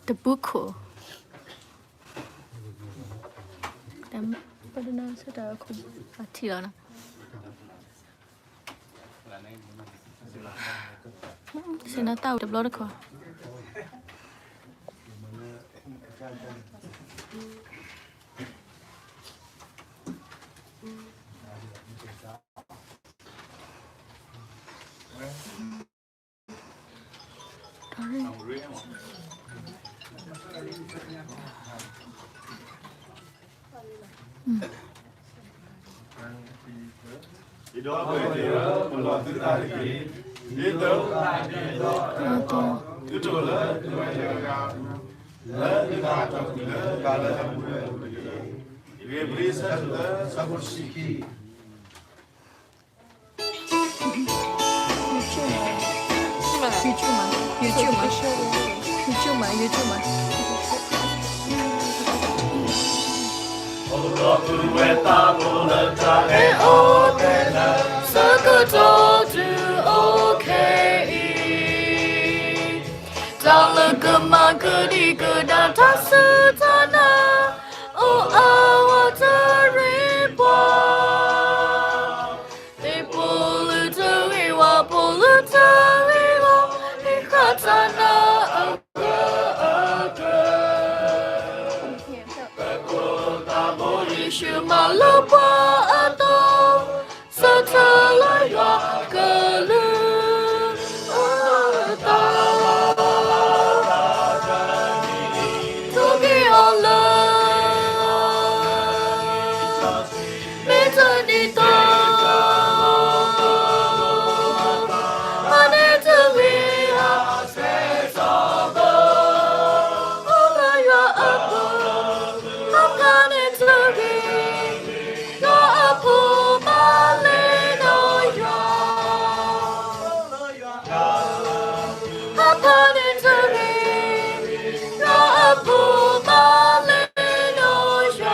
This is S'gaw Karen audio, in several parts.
တပူခိၣ်, ပဒနၢ်စတၢ်ခိၣ်အထံၣ်လီၤနီၤ. စ့နတၢ်အိၣ်တဘျီတခီ. ဒီပုၢ်ဝဲၢ်သ့ၣ်ဧၢ, ပလီၢ်သုသးတက့ၢ်. ဒ်သိးသုတအိၣ်လၢသုဝဲၢ်တဂၤ, လၢသုသးတၢ်အိၣ်လၢကၤလၢအပူၤလၢအပူၤတက့ၢ်. ဧ့ၤဘြံၤ ဆၢဒိၣ်သၢ ဆၢဖိတဆံခံ. YouTube မး, YouTube မး, YouTube မး, YouTube မး. အိၣ်ဒီးပုၢ်ဝဲၢ်သးဖိလၢတၢ်အဲၣ်အီၤခဲလၢာ်, ဆၢကတီၢ်တုၤအိၣ်ခဲအံၤ, တၢ်လၢကမၤကဒံကဒါတၢ်စူၢ်တၢ်နာ်, အိၣ်အါဝးတရံးပှၤ သ့ၣ်ဖိလုၢ်တဂ့ၤ, ဝၣ်ဖိလုၢ်တဂ့ၤလီၤ, ဟံးဃာ်တၢ်နာ်အဂၢၢ်အကျၢၤ, ပဖိသးဘိယ့ၣ်ၡူးမၤလိပှၤအသိး, ဆၢထၢၣ်လၢယွၤကလုၢ်အသး, ထိၣ်က့ၤအီၤလၢ မ့ၢ်တၢ်ဒ်သိး မၤန့ၢ်တဂ့ၤ အဆၢကတီၢ်ဘၣ်, အိၣ်လၢယွၤအပူၤ, ဟးဖးန့ၢ်တဂ့ၤ, ယွၤအဖိမၤလဲၣ်ဒီးယွၤ ဟးဖးန့ၢ်တဂ့ၤ, ယွၤအဖိမၤလဲၣ်ဒီးယွၤ.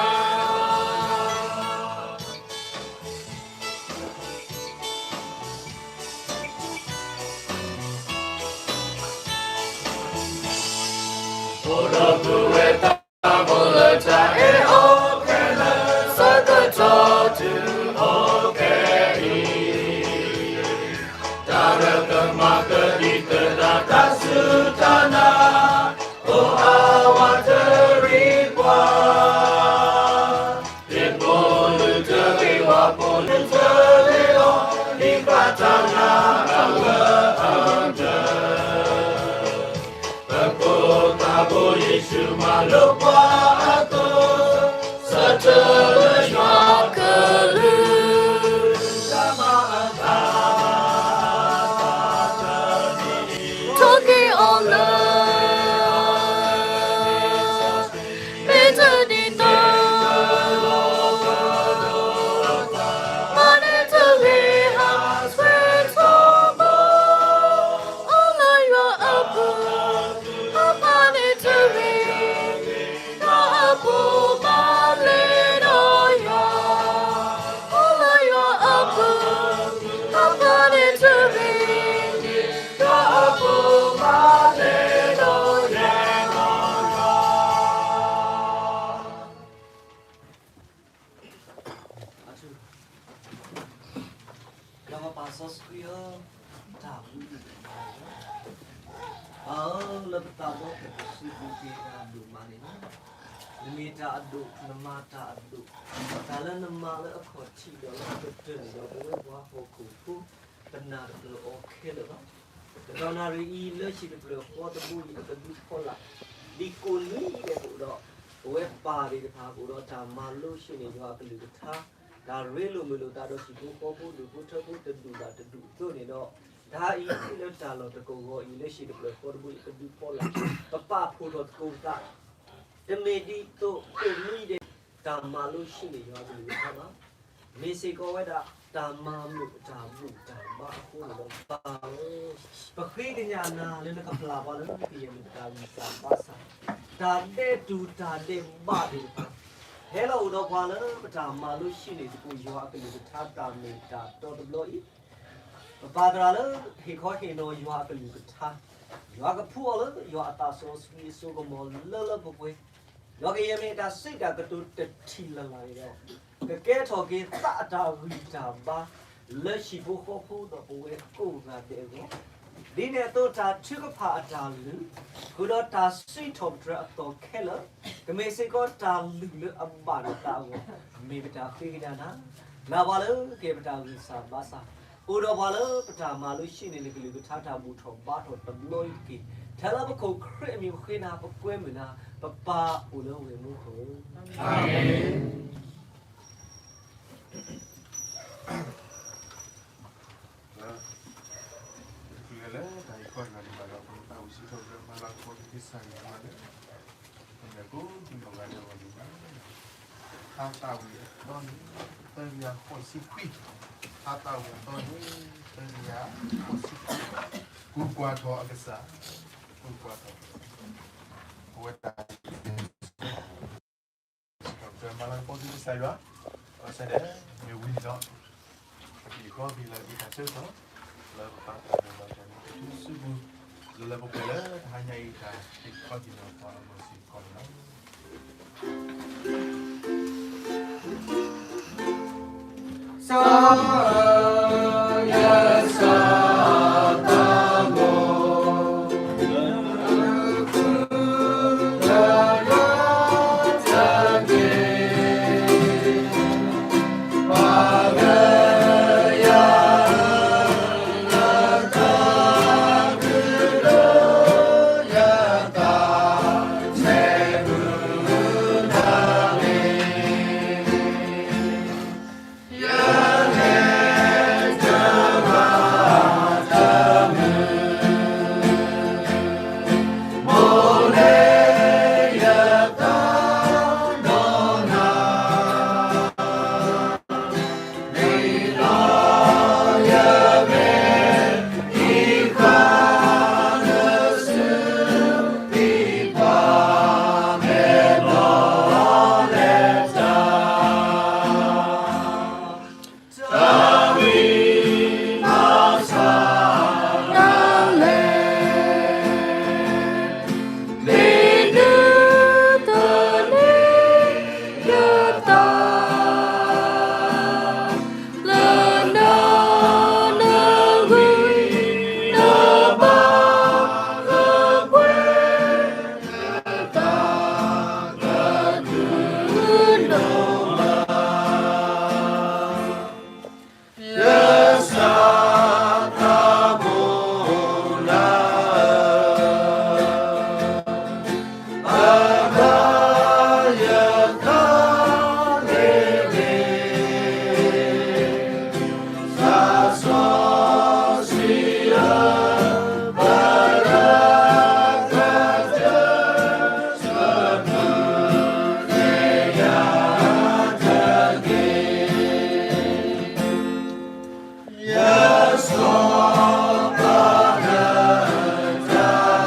အိၣ်ဒီးပုၢ်ဝဲၢ်သးဖိလၢတၢ်အဲၣ်အီၤခဲလၢာ်, ဆၢကတီၢ်တုၤအိၣ်ခဲအံၤ, တၢ်လၢကမၤကဒံကဒါတၢ်စူၢ်တၢ်နာ်, အိၣ်အါဝးတရံးပှၤ သ့ၣ်ဖိလုၢ်တဂ့ၤ, ဝၣ်ဖိလုၢ်တဂ့ၤလီၤ, ဟံးဃာ်တၢ်နာ်အဂၢၢ်အကျၢၤ, ပဖိသးဘိယ့ၣ်ၡူးမၤလိပှၤအသိး, ဆၢထၢၣ်လၢယွၤကလုၢ် ထိၣ်က့ၤအီၤလၢ မ့ၢ်တၢ်ဒ်သိး မၤန့ၢ်တဂ့ၤ အဆၢကတီၢ်ဘၣ်, အိၣ်လၢယွၤအပူၤ, ဟးဖးန့ၢ်တဂ့ၤ, ယွၤအဖိမၤလဲၣ်ဒီးယွၤ, အိၣ်လၢယွၤအပူၤ, ဟးဖးန့ၢ်တဂ့ၤ, ယွၤအဖိမၤလဲၣ်ဒီးယွၤ. ဒီးပၢ်စီဆှံဧၢ, တၢ်ဘျုး, ပၢ်ဧၢ, လၢပသးဒီဖျၢၣ်ပူၤ စံးဘျုးက့ၤနၤဒိၣ်မးန့ၣ်လီၤ. နမ့ၢ်တၢ်အဒိၣ်, နမၤတၢ်အဒိၣ်, တၢ်လၢနမၤလၢအခီၣ်ထံးဒီးလၢအကတၢၢ်န့ၣ်ဒီး ပဝဲပှၤဟီၣ်ခိၣ်ဖိ ပနာ်တပျၢၤအီၤခဲလၢာ်လီၤ. တဘျီနၣ်ရံၣ်အံၤ လၢဟံၣ်တဖျၢၣ်ဃီတဘိအံၤ အကဒုးဖီလာ်, ဒ်ကိးနွံဒဲးအိၣ်ဒီး ပဝဲပၢ်သ့ၣ်တဖၣ်အိၣ်ဒီးတၢ်မၤလိဆှၢန့ၢ်ယွၤအကလုၢ်ကထါ, တၢ်ရ့လိာ်မုာ်လိာ်သးဒီးဟံၣ်ဖိဃီဖိ ဒူၣ်ဖိထၢဖိတဒူၣ်ဘၣ်တဒူၣ်အသိးန့ၣ်ဒီး, တၢ်အံၤလၢတၢ်လီၢ်တကဝီၤအံၤ လၢဟံၣ်တဖျၢၣ်ဃီတဘိအံၤ အကဒုးဖီလာ်, ပပာ်ဖှိၣ်ထီၣ်သကိးပသး, တမ့ၢ်ဒ်သိးကိးနွံဒဲး တၢ်မၤလိဆှၢန့ၢ်ယွၤအကလုၢ်ကထါဘၣ်. မ့ၢ်စ့ၢ်ကီးဝဲဒၣ် တၢ်မၤမုာ်တၢ်ဘူၣ်တၢ်ဘါအဃိန့ၣ်ဒီး ပၢ်ဧၢ, ပဃ့ကညးနၤလၢနကပျၢ်ပှၤလၢနကယဲၢ်မုၢ်တၢ်ဂံၢ်စၢ်ဘါစၢ်, တၢ်ဒဲးတူၢ်တၢ်ဒဲးဘးသ့ၣ်တဖၣ် ဟဲလီၤအိၣ်ဒီးပှၤလၢပတၢ်မၤလိဆံးန့ၢ်သကိးယွၤအကလုၢ်ကထါတၢ်မ့ၢ်တၢ်တီတဘျီအံၤ, ပပၢ်သရၣ်လၢဟ့ၣ်ခီဟ့ၣ်နီၤယွၤအကလုၢ်ကထါ, ယွၤကဖှူအီၤလၢယွၤအသးစီဆှံအစိကမီၤလၢလၢပှဲၤပှဲၤ, ယွၤကယဲၢ်မ့ၢ်တၢ်စံးတၢ်ကတိၤတထံၣ်လၢ်လၢ်န့ၣ်ဒီး, ကကဲထီၣ်က့ၤသးအတၢ်ဂံၢ်တၢ်ဘါ လၢဟံၣ်ဖိဃီဖိဒီးပဝဲကိးဂၤဒဲးအဂီၢ် ဒ်န့ၣ်အသိးတၢ်ထုကဖၣ်အတၢ်လုၢ်, ဃုာ်ဒီးတၢ်စံးထီၣ်ပတြၢၤအသီခဲလၢာ်, ကမ့ၢ်စ့ၢ်ကီးတၢ်လုၢ်လၢအဘၣ်ဒီးသးအဂီၢ်, မ့ၢ်ပတၢ်ဃ့ကညးနၤ, နာ်ပှၤလၢကဲပတၢ်ဂံၢ်စၢ်ဘါစၢ်, အိၣ်ဒီးပှၤလၢပတၢ်မၤလိဆံးန့ၢ်နကလုၢ်ကထါတၢ်ဘူၣ်ထီၣ်ဘါထီၣ်တဘျီအံၤတက့ၢ်. ထဲလၢပခိၣ်ခရံာ်အမံၤပဃ့နၤ ပကွဲမုာ်နၤ, ပပၢ်အိၣ်လၢဝ့ၢ်မူခိၣ်. အၤမ့ၣ်. လၢတချုးလၢတၢ်အံၤခီန့ၣ်ဘၣ်ဒီး ပသးဝံၣ်စံးထီၣ်ပတြၢၤမၤလၤကပီၤက့ၤကစၢ်ယွၤလၢ ပမဲာ်ကိးဒံနီၢ်ဂၤဒဲးအဂီၢ်န့ၣ်လီၤ. ဟါသးဝံၣ်အသီန့ၣ် သၢကယၤဃိးဆံခွံ, ဟါသးဝံၣ်အသီန့ၣ် သၢကယၤဃိးဆံခွံ, ကူၣ်ကွၢ်ထီၣ်အကစၢ်, ကူၣ်ကွၢ်ထီၣ် အဝဲတၢ် စံးထီၣ်ပတြၢၤမၤလၤကပီၤက့ၤကစၢ်ယွၤ, ဘၣ်ဆၣ်ဒီး မ့ၢ်ဝံၤန့ၣ်ဒီး ပကဟံးဃီက့ၤလၢအဂ့ၢ်တၢ်ဆၢကတီၢ် လၢပပာ်တၢ်မ့ၢ်ဘၣ်တၢ်န့ၣ် ပထူစုပူၤ လၢလၢပှဲၤပှဲၤလၢတဟါညါအံၤတၢ်ဟ့ၣ်ခီဟ့ၣ်နီၤပှၤအဂီၢ်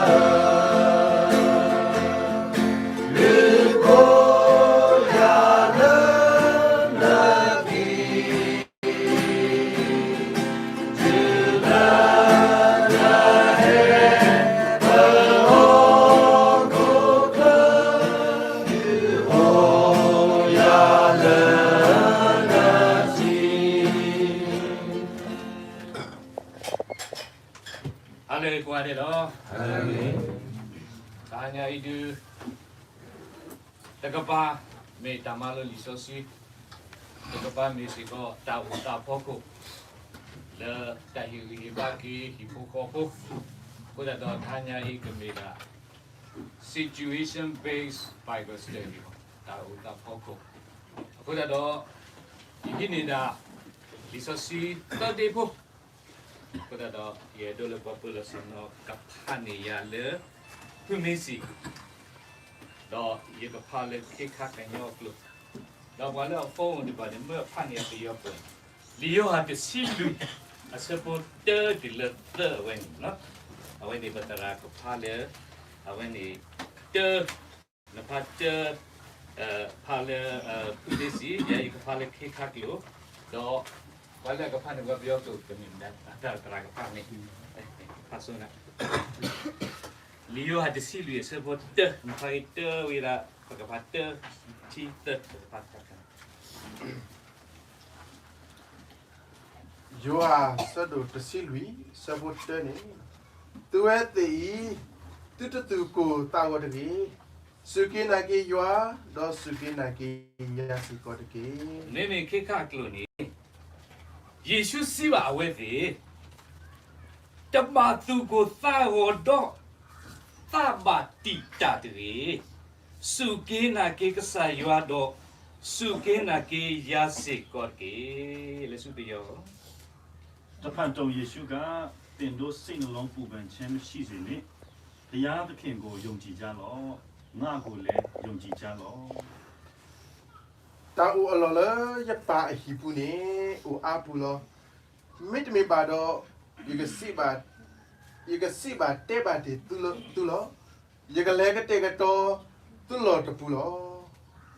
စ့ၢ်ကီးန့ၣ်လီၤ. ဟါလၢအဂ့ၤကိးဂၤဒဲးလီၤ. တဟါညါအံၤဒုး တကပၤမ့ၢ်တၢ်မၤလိလံာ်စီဆှံ, တကပၤမ့ၢ်စ့ၢ်ကီးတၢ်အိၣ်သးအဖီခိၣ် လၢတၢ်ဟ့ၣ်ဂံၢ်ဟ့ၣ်ဘါက့ၤဟံၣ်ဖိဃီဖိ, အဃိသတးဒီးတဟါညါအံၤကမ့ၢ်ဒၣ် situation based Bible study တၢ်အိၣ်သးအဖီခိၣ်, အဃိသတးဒီး ယဟံးန့ၢ်ဒၣ် လံာ်စီဆှံသၢဒ့ဖိ အဃိသတးဒီး ယအဲၣ်ဒိးလၢပှၤပၢၤလီၢ်ဆ့ၣ်နီၤကဖးန့ၢ်ယၤလၢ ဖုမ့ၢ်စံၣ်, ဒီးယကဖးလၢခ့ခါကညီအကျိာ်, ဒီးပှၤလၢအ phone တဖၣ်န့ၣ် မ့ၢ်ဖးန့ၢ်ယၤပယီၤပှဲၤ, လံာ်ယိၤဟၣ်တဆံလွံၢ် အဆၢဖိတၢတုၤလၢသၢအဝဲန့ၣ်, အဝဲန့ၣ်ပသရၣ်ကဖးလၢ အဝဲန့ၣ် တၢ နဖးတၢ ဖးလၢ ဖုဒ့စံ, ယဲယကဖးလၢခ့ခါကျိာ်, ဒီးပှၤလၢအကဖးန့ၣ် ပှၤပယီၤကျိာ်တမ့ၢ်မတၤ တၢ်သရၣ်ကဖးန့ၣ်, ဖးဆိနၤ, လံာ်ယိၤဟၣ်တဆံလွံၢ်အဆၢဖိတၢ, နဖးက့ၤတၢဝံၤဒၣ် ပကဖးတၢ, ထံသၢ, ပကဖးတၢ်ခါန့ၣ် ယိၤဟၣ်အဆၢဒိၣ်တဆံလွံၢ် အဆၢဖိတၢန့ၣ်, သုဝဲသ့ၣ်အံၤ, သုတသူၣ်ကိၢ်သးဂီၤတဂ့ၤ. စူၢ်က့ၤနာ်က့ၤယွၤ, ဒီးစူၢ်က့ၤနာ်က့ၤယၤစ့ၢ်ကီးတက့ၢ်. မ့မ့ၢ်ခ့ခါအကျိာ်န့ၣ်, ယ့ၣ်ၡူးစံးဘၣ်အဝဲသ့ၣ်, တဘၣ်သူၣ်ကိၢ်သးဂီၤဒီး သးဘၣ်တံာ်တာ်တဂ့ၤ. စူၢ်က့ၤနာ်က့ၤကစၢ်ယွၤဒီး စူၢ်က့ၤနာ်က့ၤယၤစ့ၢ်ကီးတက့ၢ်. လၢဆူပယီၤ တဖန်တုံ၊ ယေရှုက သင်တို့စိတ်နှလုံးပူပန်ခြင်းမရှိစေနှင့်။ ဘုရားသခင်ကို ယုံကြည်ကြလော့။ ငါ့ကိုလည်း ယုံကြည်ကြလော့. တၢ်အိၣ်အလီၢ်လၢယပၢ်အဟံၣ်ပူၤန့ၣ် အိၣ်အါပူၤလီၤ. မ့တမ့ၢ်ဘၣ်ဒီး, ယကစံးဘၣ်, ယကစံးဘၣ်တဲဘၣ်တ့ၢ်သုလီၤ. ယကလဲၤကတဲာ်ကတီၤသုလီၢ်တပူၤလီၤ.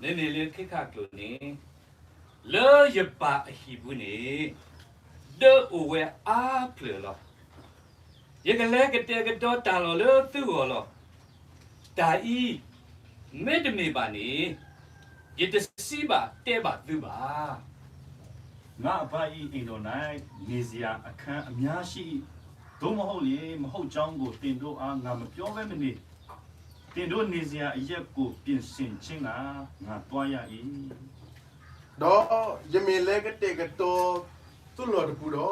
မ့မ့ၢ်လၢခ့ခါအကျိာ်န့ၣ်, လၢယပၢ်အဟံၣ်ပူၤန့ၣ်, ဒၢအိၣ်ဝဲအါဖျၢၣ်လီၤ. ယကလဲၤကတဲာ်ကတီၤတၢ်လီၢ်လၢသုဂီၢ်လီၤ. တၢ်အံၤ, မ့တမ့ၢ်ဘၣ်န့ၣ်, ယတစံးဘၣ်တဲဘၣ်သုဘၣ်. ငါ့အဘၣ်အံၤအိၣ်ဒီးနၤ, နေစရာအခန်းအများရှိ, သို့မဟုတ်လျှင် မဟုတ်ကြောင်းကို သင်တို့အား ငါမပြောဘဲမနေ။ သင်တို့နေစရာအရပ်ကို ပြင်ဆင်ခြင်းငှာ ငါသွားရ၏. ဒီးယမ့ၢ်လဲၤကတဲာ်ကတီၤသုလီၢ်တပူၤ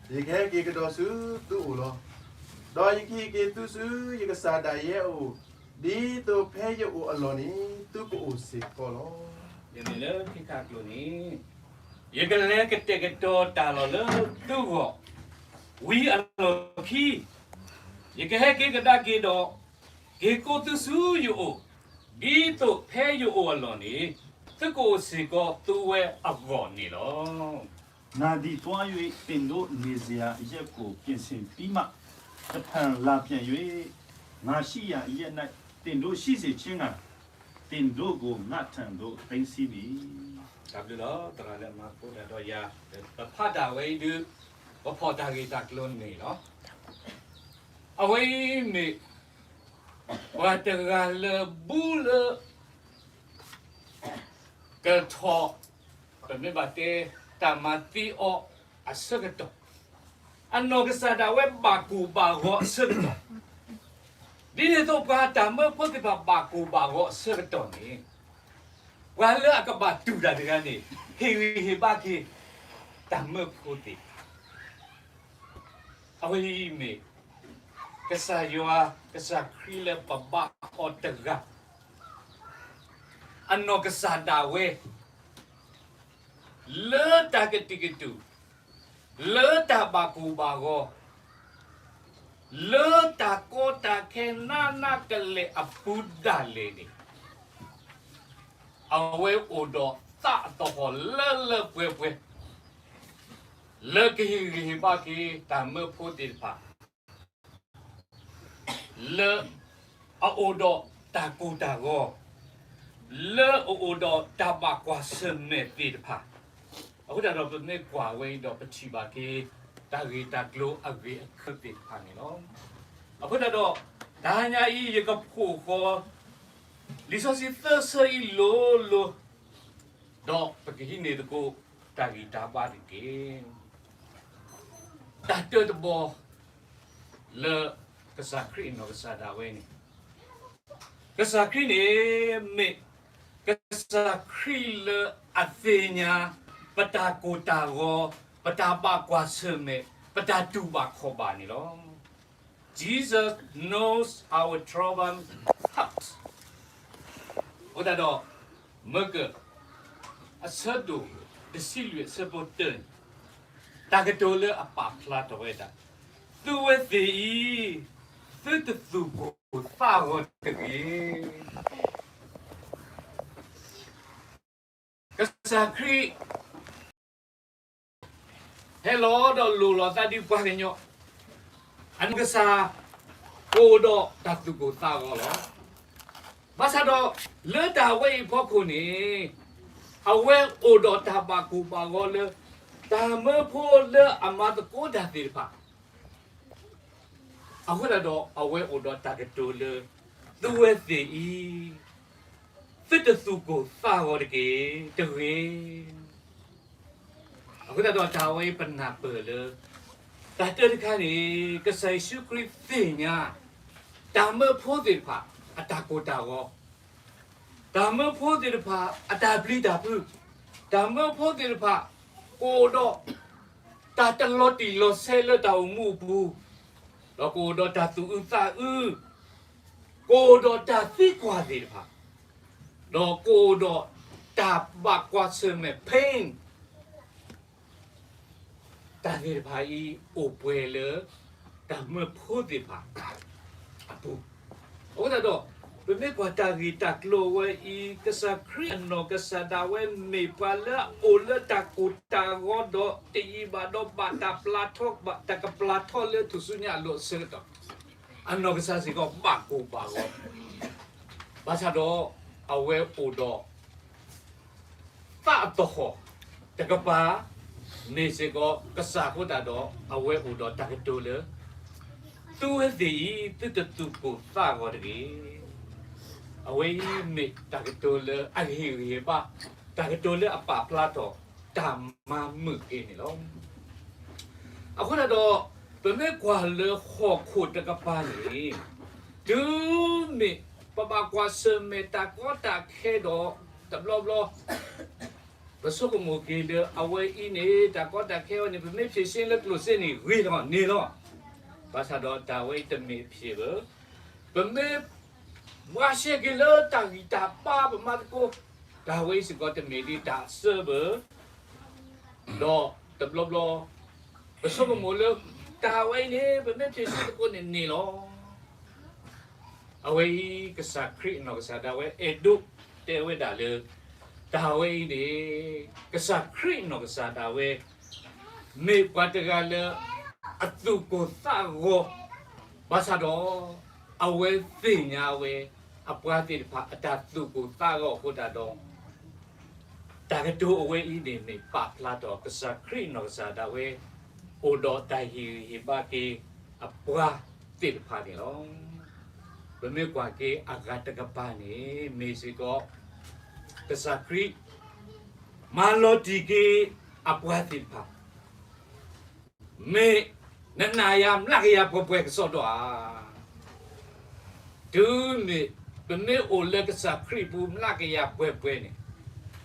ဒီး, ယကဟဲက့ၤကဒီးဆူသုအိၣ်လီၤ. ဒီးယကဟ့ၣ်က့ၤသုဆူယကစၢ်ဒၣ်ယဲအအိၣ်, ဒ်သိးဖဲယအိၣ်အလီၢ်န့ၣ် သုကအိၣ်စ့ၢ်ကီးလီၤ. မ့မ့ၢ်လၢခ့ခါအကျိာ်န့ၣ်, ယကလဲၤကတဲာ်ကတီၤတၢ်လီၢ်လၢသုဂီၢ်, ဝံၤအလီၢ်ခံ, ယကဟဲက့ၤကဒါက့ၤဒီး, က့ၤကိးသုဆူယအိၣ်, ဒ်သိးဖဲယအိၣ်အလီၢ်န့ၣ်, သုကအိၣ်စ့ၢ်ကီးသုဝဲအဂီၢ်န့ၣ်လီၤ. ငါသည်သွား၍ သင်တို့နေစရာအရပ်ကို ပြင်ဆင်ပြီးမှ, တဖန်လာပြန်၍ ငါရှိရာအရပ်၌ သင်တို့ရှိစေခြင်းငှာ, သင်တို့ကို ငါ့ထံသို့ သိမ်းဆည်းမည်. တၢ်ဘျုးလီၤ သရၣ်လၢအမၤဖိတၢ်ဒီးယၤ, ပဖးတၢ်ဝဲအံၤဒုး, ပဖီၣ်တၢ်ဂ့ၢ်တၢ်ကျိၤန့ၣ်လီၤ. အဝဲအံၤမ့ၢ် ပှၤတဂၤလၢဘူၣ်လၢ ကထီၣ်, ပမ့ၢ်ဘၣ်တဲ တၢ်မၤသံအီၤအဆၢကတီၢ်, အနီၢ်ကစၢ်ဒၣ်ဝဲဘၣ်ကိၢ်ဘၣ်ဂီၤအဆၢကတီၢ်, ဒ်န့ၣ်အသိးပှၤတၢ်မၢဖိသ့ၣ်တဖၣ်ဘၣ်ကိၢ်ဘၣ်ဂီၤအဆၢကတီၢ်န့ၣ်, ပှၤလၢအကဘၣ်တူၢ်တၢ်တဂၤန့ၣ် ဟ့ၣ်ဂံၢ်ဟ့ၣ်ဘါက့ၤ တၢ်မၢဖိသ့ၣ်တဖၣ် အဝဲအံၤမ့ၢ် ကစၢ်ယွၤ ကစၢ်ခရံာ်လၢပဘါအီၤတဂၤ, အနီၢ်ကစၢ်ဒၣ်ဝဲ လၢတၢ်ကတဲာ်ကတီၤ, လၢတၢ်ဘၣ်ကိၢ်ဘၣ်ဂီၤ, လၢတၢ်ကီတၢ်ခဲနးနးကလဲာ်အပူၤဒၣ်လဲာ်န့ၣ်, အဝဲအိၣ်ဒီးသးအသဟီၣ်လၢလၢပှဲၤပှဲၤ လၢကဟ့ၣ်ဂံၢ်ဟ့ၣ်ဘါက့ၤတၢ်မၢဖိသ့ၣ်တဖၣ် လၢအအိၣ်ဒီးတၢ်ကိၢ်တၢ်ဂီၤ, လၢအအိၣ်ဒီးတၢ်ဘၣ်ကွၢ်ဆၢၣ်မဲာ်သ့ၣ်တဖၣ်, အဃိသတးဒီးပမ့ၢ်ကွၢ်ဝဲအံၤဒီးပထံၣ်ဘၣ်က့ၤ တၢ်ဂ့ၢ်တၢ်ကျိၤအဂ့ၢ်အကျိၤသ့ၣ်တဖၣ်န့ၣ်လီၤ. အဃိသတးဒီး တဟါညါအံၤ ယကဖီၣ်ဃီၤ လံာ်စီဆှံသၢဆၢအံၤလိၤလိၤ, ဒီးပကဟံးန့ၢ်သကိးတၢ်ဂံၢ်တၢ်ဘါတက့ၢ်. တၢ်တၢတဘီ လၢကစၢ်ခရံာ်အနီၢ်ကစၢ်ဒၣ်ဝဲန့ၣ်, ကစၢ်ခရံာ်န့ၣ်မ့ၢ်ကစၢ်ခရံာ်လၢအသ့ၣ်ညါ ပတၢ်ကိၢ်တၢ်ဂီၤ, ပတၢ်ဘၣ်ကွၢ်ဆၢၣ်မဲာ်, ပတၢ်တူၢ်ဘၣ်ခီၣ်ဘၣ်န့ၣ်လီၤ. Jesus knows our trouble heart. အဃိသတးဒီး မၢကၢၣ် အဆၢဒိၣ်တဆံလွံၢ်အဆၢဖိတၢန့ၣ်, တၢ်ကတိၤလၢအပာ်ဖျါထီၣ်ဝဲဒၣ်, သုဝဲသ့ၣ်အံၤ သုတသူၣ်ကိၢ်သးဂီၤတဂ့ၤ. ကစၢ်ခရံာ် ဟဲလီၤဒီးလိၣ်လီၤသးဒ်ပှၤကညီ, အနီၢ်ကစၢ် ကအိၣ်ဒီးတၢ်သူၣ်ကိၢ်သးဂီၤလီၤ. ဘၣ်ဆၣ်ဒီး လၢတၢ်ဝဲအံၤအဖီခိၣ်န့ၣ် အဝဲအိၣ်ဒီးတၢ်ဘၣ်ကိၢ်ဘၣ်ဂီၤလၢ တၢ်မၢဖိလၢအမၤသကိးတၢ်သ့ၣ်တဖၣ် အဃိသတးဒီး အဝဲအိၣ်ဒီးတၢ်ကတိၤလၢ သုဝဲသ့ၣ်အံၤ သုတသူၣ်ကိၢ်သးဂီၤတက့ၢ် တဂ့ၤ. အဃိသတးဒီးတၢ်ဝဲအံၤပနၢ်ပၢၢ်လၢ တၢ်တၢတခါန့ၣ် ကစၢ်ယ့ၣ်ၡူးခရံာ်သ့ၣ်ညါ တၢ်မၢဖိသ့ၣ်တဖၣ် အတၢ်ကိၢ်တၢ်ဂီၤ, တၢ်မၢဖိသ့ၣ်တဖၣ် အတၢ်ပျံၤတၢ်ဖုး, တၢ်မၢဖိသ့ၣ်တဖၣ် ကအိၣ်ဒီး တၢ်တလီၤတံၢ်လီၤဆဲးလၢတၢ်အိၣ်မူအပူၤ, ဒီးကအိၣ်ဒီးတၢ်သူၣ်အုးသးအုး, ကအိၣ်ဒီးတၢ်သံကွၢ်သ့ၣ်တဖၣ်, ဒီးကအိၣ်ဒီးတၢ်ဘၣ်ကွၢ်ဆၢၣ်မဲာ် pain တၢ်သ့ၣ်တဖၣ်အံၤ အိၣ်ပှဲၤလၢ တၢ်မၢဖိသ့ၣ်တဖၣ်အပူၤ, အဃိသတးဒီး ပမ့ၢ်ကွၢ်တၢ်ဂ့ၢ်တၢ်ကျိၤဝဲအံၤ ကစၢ်ခရံာ်အနီၢ်ကစၢ်ဒၣ်ဝဲ မ့ၢ်ပှၤလၢအအိၣ်လၢတၢ်ကိၢ်တၢ်ဂီၤဒီးတယံာ်ဘၣ်ဒီး ဘၣ်တၢ်ပျၢ်ထီၣ် ဘၣ်တၢ်ကပျၢ်ထီၣ်လၢထူၣ်စုညါအလိၤအဆၢကတီၢ်, အနီၢ်ကစၢ်စ့ၢ်ကီးဘၣ်ကိၢ်ဘၣ်ဂီၤ, ဘၣ်ဆၣ်ဒီး အဝဲအိၣ်ဒီး သးအသဟီၣ်တကပၤ မ့ၢ်စ့ၢ်ကီးကစၢ်အဃိသတးဒီး အဝဲအိၣ်ဒီးတၢ်ကတိၤလၢ သုဝဲသ့ၣ်အံၤ သုတသူၣ်ကိၢ်သးဂီၤတဂ့ၤ. အဝဲအံၤမ့ၢ်တၢ်ကတိၤလၢအဂ့ၤဂ့ၤဘၣ်, တၢ်ကတိၤလၢအပာ်ဖျါထီၣ်တၢ်မၤမုာ်က့ၤန့ၣ်လီၤ. အဃိသတးဒီး ပမ့ၢ်ကွၢ်လၢဟီၣ်ခိၣ်တကပၤန့ၣ် တုၤမ့ၢ်ပဘၣ်ကွၢ်ဆၢၣ်မဲာ်တၢ်ကီတၢ်ခဲဒီး တဘျီဘျီ ပဆိကမိၣ်က့ၤလၢအဝဲအံၤန့ၣ် တၢ်ကီတၢ်ခဲဝဲန့ၣ် ပမ့ၢ်ဖြေရှင်းလၢကျိၣ်စ့န့ၣ် ဂ့ၤလီၤန့ၣ်လီၤ. ဘၣ်ဆၣ်ဒီးတၢ်ဝဲအံၤတမ့ၢ်အဖြေဘၣ်. ပမ့ၢ်မၤရှဲက့ၤလၢတၢ်ဂံၢ်တၢ်ဘါပမၤသကိး, တၢ်ဝဲအံၤစ့ၢ်ကီးတမ့ၢ်ဒ်တၢ်အစၢဘၣ်. ဒီးတဘျီဘျီ ပဆိကမိၣ်လၢ တၢ်ဝဲအံၤန့ၣ် ပမ့ၢ်ဖြေရှင်းသကိးန့ၣ်န့ၣ်လီၤ. အဝဲအံၤ ကစၢ်ခရံာ်အနီၢ်ကစၢ်ဒၣ်ဝဲ အဲၣ်ဒိးတဲဝဲဒၣ်လၢ တၢ်ဝဲအံၤန့ၣ် ကစၢ်ခရံာ်အနီၢ်ကစၢ်ဒၣ်ဝဲ မ့ၢ်ပှၤတဂၤလၢ အသူၣ်ကိၢ်သးဂီၤ, ဘၣ်ဆၣ်ဒီး အဝဲသ့ၣ်ညါဝဲ အပှၤသ့ၣ်တဖၣ်အတၢ်သူၣ်ကိၢ်သးဂီၤအဃိသတးဒီး တၢ်ကတိၤအဝဲအံၤန့ၣ် မ့ၢ်ပာ်ဖျါထီၣ် ကစၢ်ခရံာ်အနီၢ်ကစၢ်ဒၣ်ဝဲ အိၣ်ဒီးတၢ်ဟ့ၣ်ဂံၢ်ဟ့ၣ်ဘါက့ၤအပှၤသ့ၣ်တဖၣ်န့ၣ်လီၤ. ပမ့ၢ်ကွၢ်က့ၤအဂၤတကပၤန့ၣ် မ့ၢ်စ့ၢ်ကီး ကစၢ်ခရံာ် မၤလီၤတံၢ်က့ၤအပှၤသ့ၣ်တဖၣ် မ့ၢ်နနာ်ယၤမျးကယၤပှဲၤပှဲၤကစီဒီဧါ. တုၤမ့ၢ် ပမ့ၢ်အိၣ်လၢကစၢ်ခရံာ်အပူၤမျးကယၤပှဲၤပှဲၤန့ၣ်,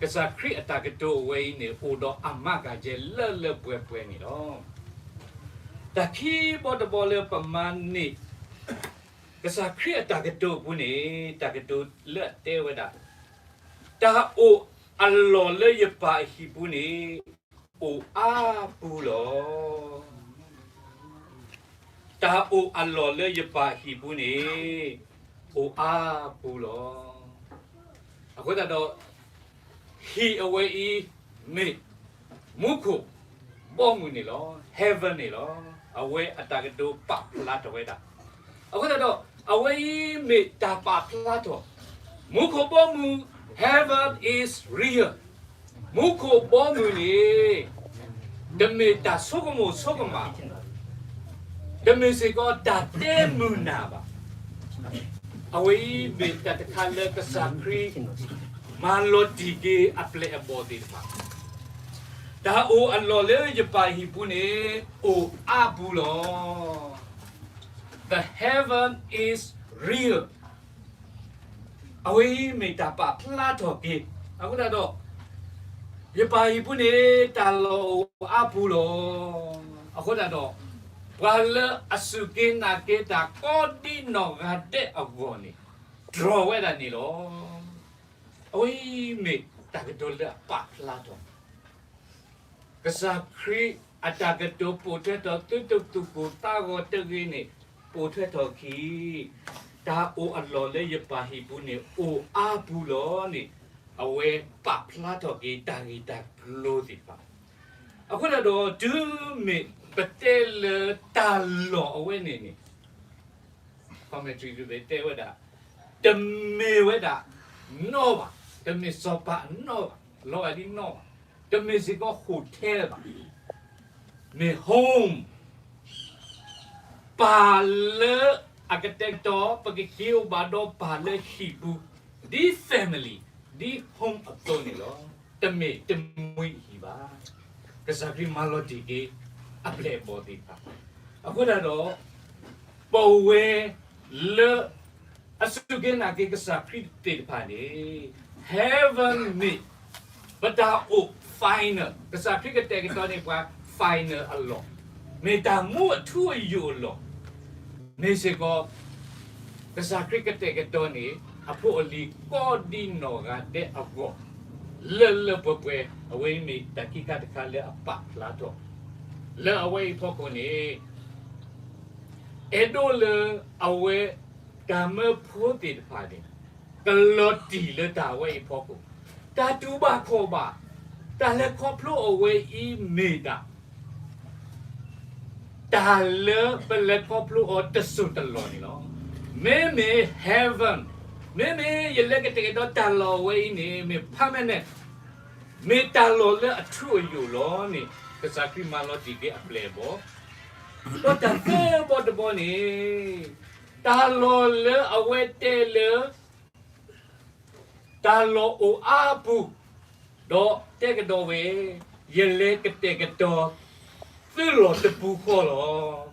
ကစၢ်ခရံာ်အတၢ်ကတိၤအဝဲအံၤန့ၣ် အိၣ်ဒီးအမၤကၤကဲလၢလၢပှဲၤပှဲၤန့ၣ်လီၤ. တၢ်ခံဘီတဘီလၢပမၤန့ၢ် ကစၢ်ခရံာ်အတၢ်ကတိၤအပူၤန့ၣ် တၢ်ကတိၤလၢအတဲဝဲဒၣ်, တၢ်အိၣ်အလီၢ်လၢယပၢ်အဟံၣ်ပူၤန့ၣ် အိၣ်အါပူၤလီၤ. တၢ်အိၣ်အလီၢ်လၢယပၢ်အဟံၣ်ပူၤန့ၣ် အိၣ်အါပူၤလီၤ. အဃိသတးဒီး ဟံၣ်အဝဲအံၤ မ့ၢ်မူခိၣ်ဘီမုၢ်န့ၣ်လီၤ. Heaven န့ၣ်လီၤ. အဝဲအတၢ်ကတိၤပာ်ဖျါထီၣ်ဝဲဒၣ်. အဃိသတးဒီး အဝဲအံၤမ့ၢ်တၢ်ပာ်ဖျါထီၣ် မူခိၣ်ဘီမုၢ် heaven is real. မူခိၣ်ဘီမုၢ်န့ၣ် တမ့ၢ်တၢ်ဆိကမိၣ်ဆိကမး, တမ့ၢ်စ့ၢ်ကီးတၢ်တဲမုာ်နၢ်ဘၣ်. အဝဲအံၤမ့ၢ်တၢ်တခါလၢကစၢ်ခရံာ် မၤလီၤတံၢ်က့ၤအပျဲၢ်အဘီၣ်သ့ၣ်တဖၣ်, တၢ်အိၣ်အလီၢ်လၢယပၢ်ဟံၣ်ပူၤန့ၣ် အိၣ်အါပူၤလီၤ. The heaven is real. အဝဲအံၤမ့ၢ်တၢ်ပာ်ဖျါထီၣ်က့ၤ, အဃိသတးဒီး ယပၢ်ဟံၣ်ပူၤန့ၣ် တၢ်လီၢ်အိၣ်အါပူၤလီၤ. အဃိသတးဒီး ပှၤလၢအစူၢ်က့ၤနာ်က့ၤတၢ်ကိးဒံနီၢ်ဂၤဒဲးအဂီၢ်န့ၣ် တြီဝဲဒၣ်န့ၣ်လီၤ. အဝဲအံၤမ့ၢ်တၢ်ကတိၤလၢအပာ်ဖျါထီၣ် ကစၢ်ခရံာ်အတၢ်ကတိၤပိာ်ထွဲထီၣ်သုတသူၣ်ကိၢ်သးဂီၤတဂ့ၤန့ၣ် ပိာ်ထွဲထီၣ်ခံ, တၢ်အိၣ်အလီၢ်လၢယပၢ်ဟံၣ်ပူၤန့ၣ် အိၣ်အါပူၤလီၤန့ၣ် အဝဲပာ်ဖျါထီၣ်က့ၤတၢ်ဂ့ၢ်တၢ်ကျိၤသ့ၣ်တဖၣ်. အဃိသတးဒီး တုၤမ့ၢ်ပတဲလၢတၢ်လီၢ်အဝဲန့ၣ်န့ၣ် commentary တဲဝဲဒၣ် တမ့ၢ်ဝဲဒၣ်နီၣ်ဘၣ်, တမ့ၢ်စီၤပၤအနီၣ်ဘၣ်, လီၤဂာ်ဒ်နီၣ်ဘၣ်, တမ့ၢ်စ့ၢ်ကီး hotel ဘၣ်, မ့ၢ် home ပၢ်လၢအကတဲာ်ကတီၤ ပကက့ၤအိၣ်ဘၣ်ဒီးပၢ်လၢဟံၣ်ပူၤ, ဒ် family, ဒ် home အသိးန့ၣ်လီၤ. တမ့ၢ်တမှံၤအဟံၣ်ဘၣ်. ကစၢ်ခရံာ်မၤလီၤတံၢ်က့ၤ အပျဲၢ်အဘီၣ်သ့ၣ်တဖၣ်, အဃိသတးဒီး ပဝဲလၢ အစူၢ်က့ၤနာ်က့ၤကစၢ်ခရံာ်သ့ၣ်တဖၣ်န့ၣ်, heaven မ့ၢ်ပတၢ်အိၣ် final, ကစၢ်ခရံာ်ကတဲာ်ကတီၤန့ၢ်ပှၤ final အလီၢ်, မ့ၢ်တၢ်မူအထူအယိာ်အလီၢ်, မ့ၢ်စ့ၢ်ကီး ကစၢ်ခရံာ်ကတဲာ်ကတီၤန့ၢ် အဖိအလံၤကိးဒ်နီၢ်ဂၤဒဲးအဂီၢ်, လၢလၢပှဲၤပှဲၤ, အဝဲအံၤမ့ၢ်တၢ်ခံခါတခါလၢအပာ်ဖျါထီၣ်, လၢအဝဲအံၤဖီခိၣ်န့ၣ် အဲၣ်ဒိးလၢအဝဲ တၢ်မၢဖိသ့ၣ်တဖၣ်န့ၣ် ကလီၤတံၢ်လၢတၢ်ဝဲအံၤဖီခိၣ်, တၢ်တူၢ်ဘၣ်ခီၣ်ဘၣ်, တၢ်လဲၤခီဖျိအဝဲအံၤမ့ၢ်ဒၣ် တၢ်လၢပလဲၤခီဖျိအီၤတစိၢ်တလီၢ်န့ၣ်လီၤ. မ့မ့ၢ် heaven, မ့မ့ၢ်ယလဲၤကတဲာ်ကတီၤတၢ်လီၢ်အဝဲအံၤန့ၣ် မ့ၢ် permanent, မ့ၢ်တၢ်လီၢ်လၢအထူအယိာ်လီၤန့ၣ် ကစၢ်ခရံာ်မၤလီၤတံၢ်က့ၤအပျဲၢ်အဘီၣ်, ဒီးတၢ်သၢဘီတဘီန့ၣ် တၢ်လီၢ်လၢအဝဲတဲလၢ တၢ်လီၢ်အိၣ်အါပူၤ, ဒီးတဲကဒီးဝဲ, ယလဲၤကတဲာ်ကတီၤ သုလီၢ်တပူၤဃီလီၤ.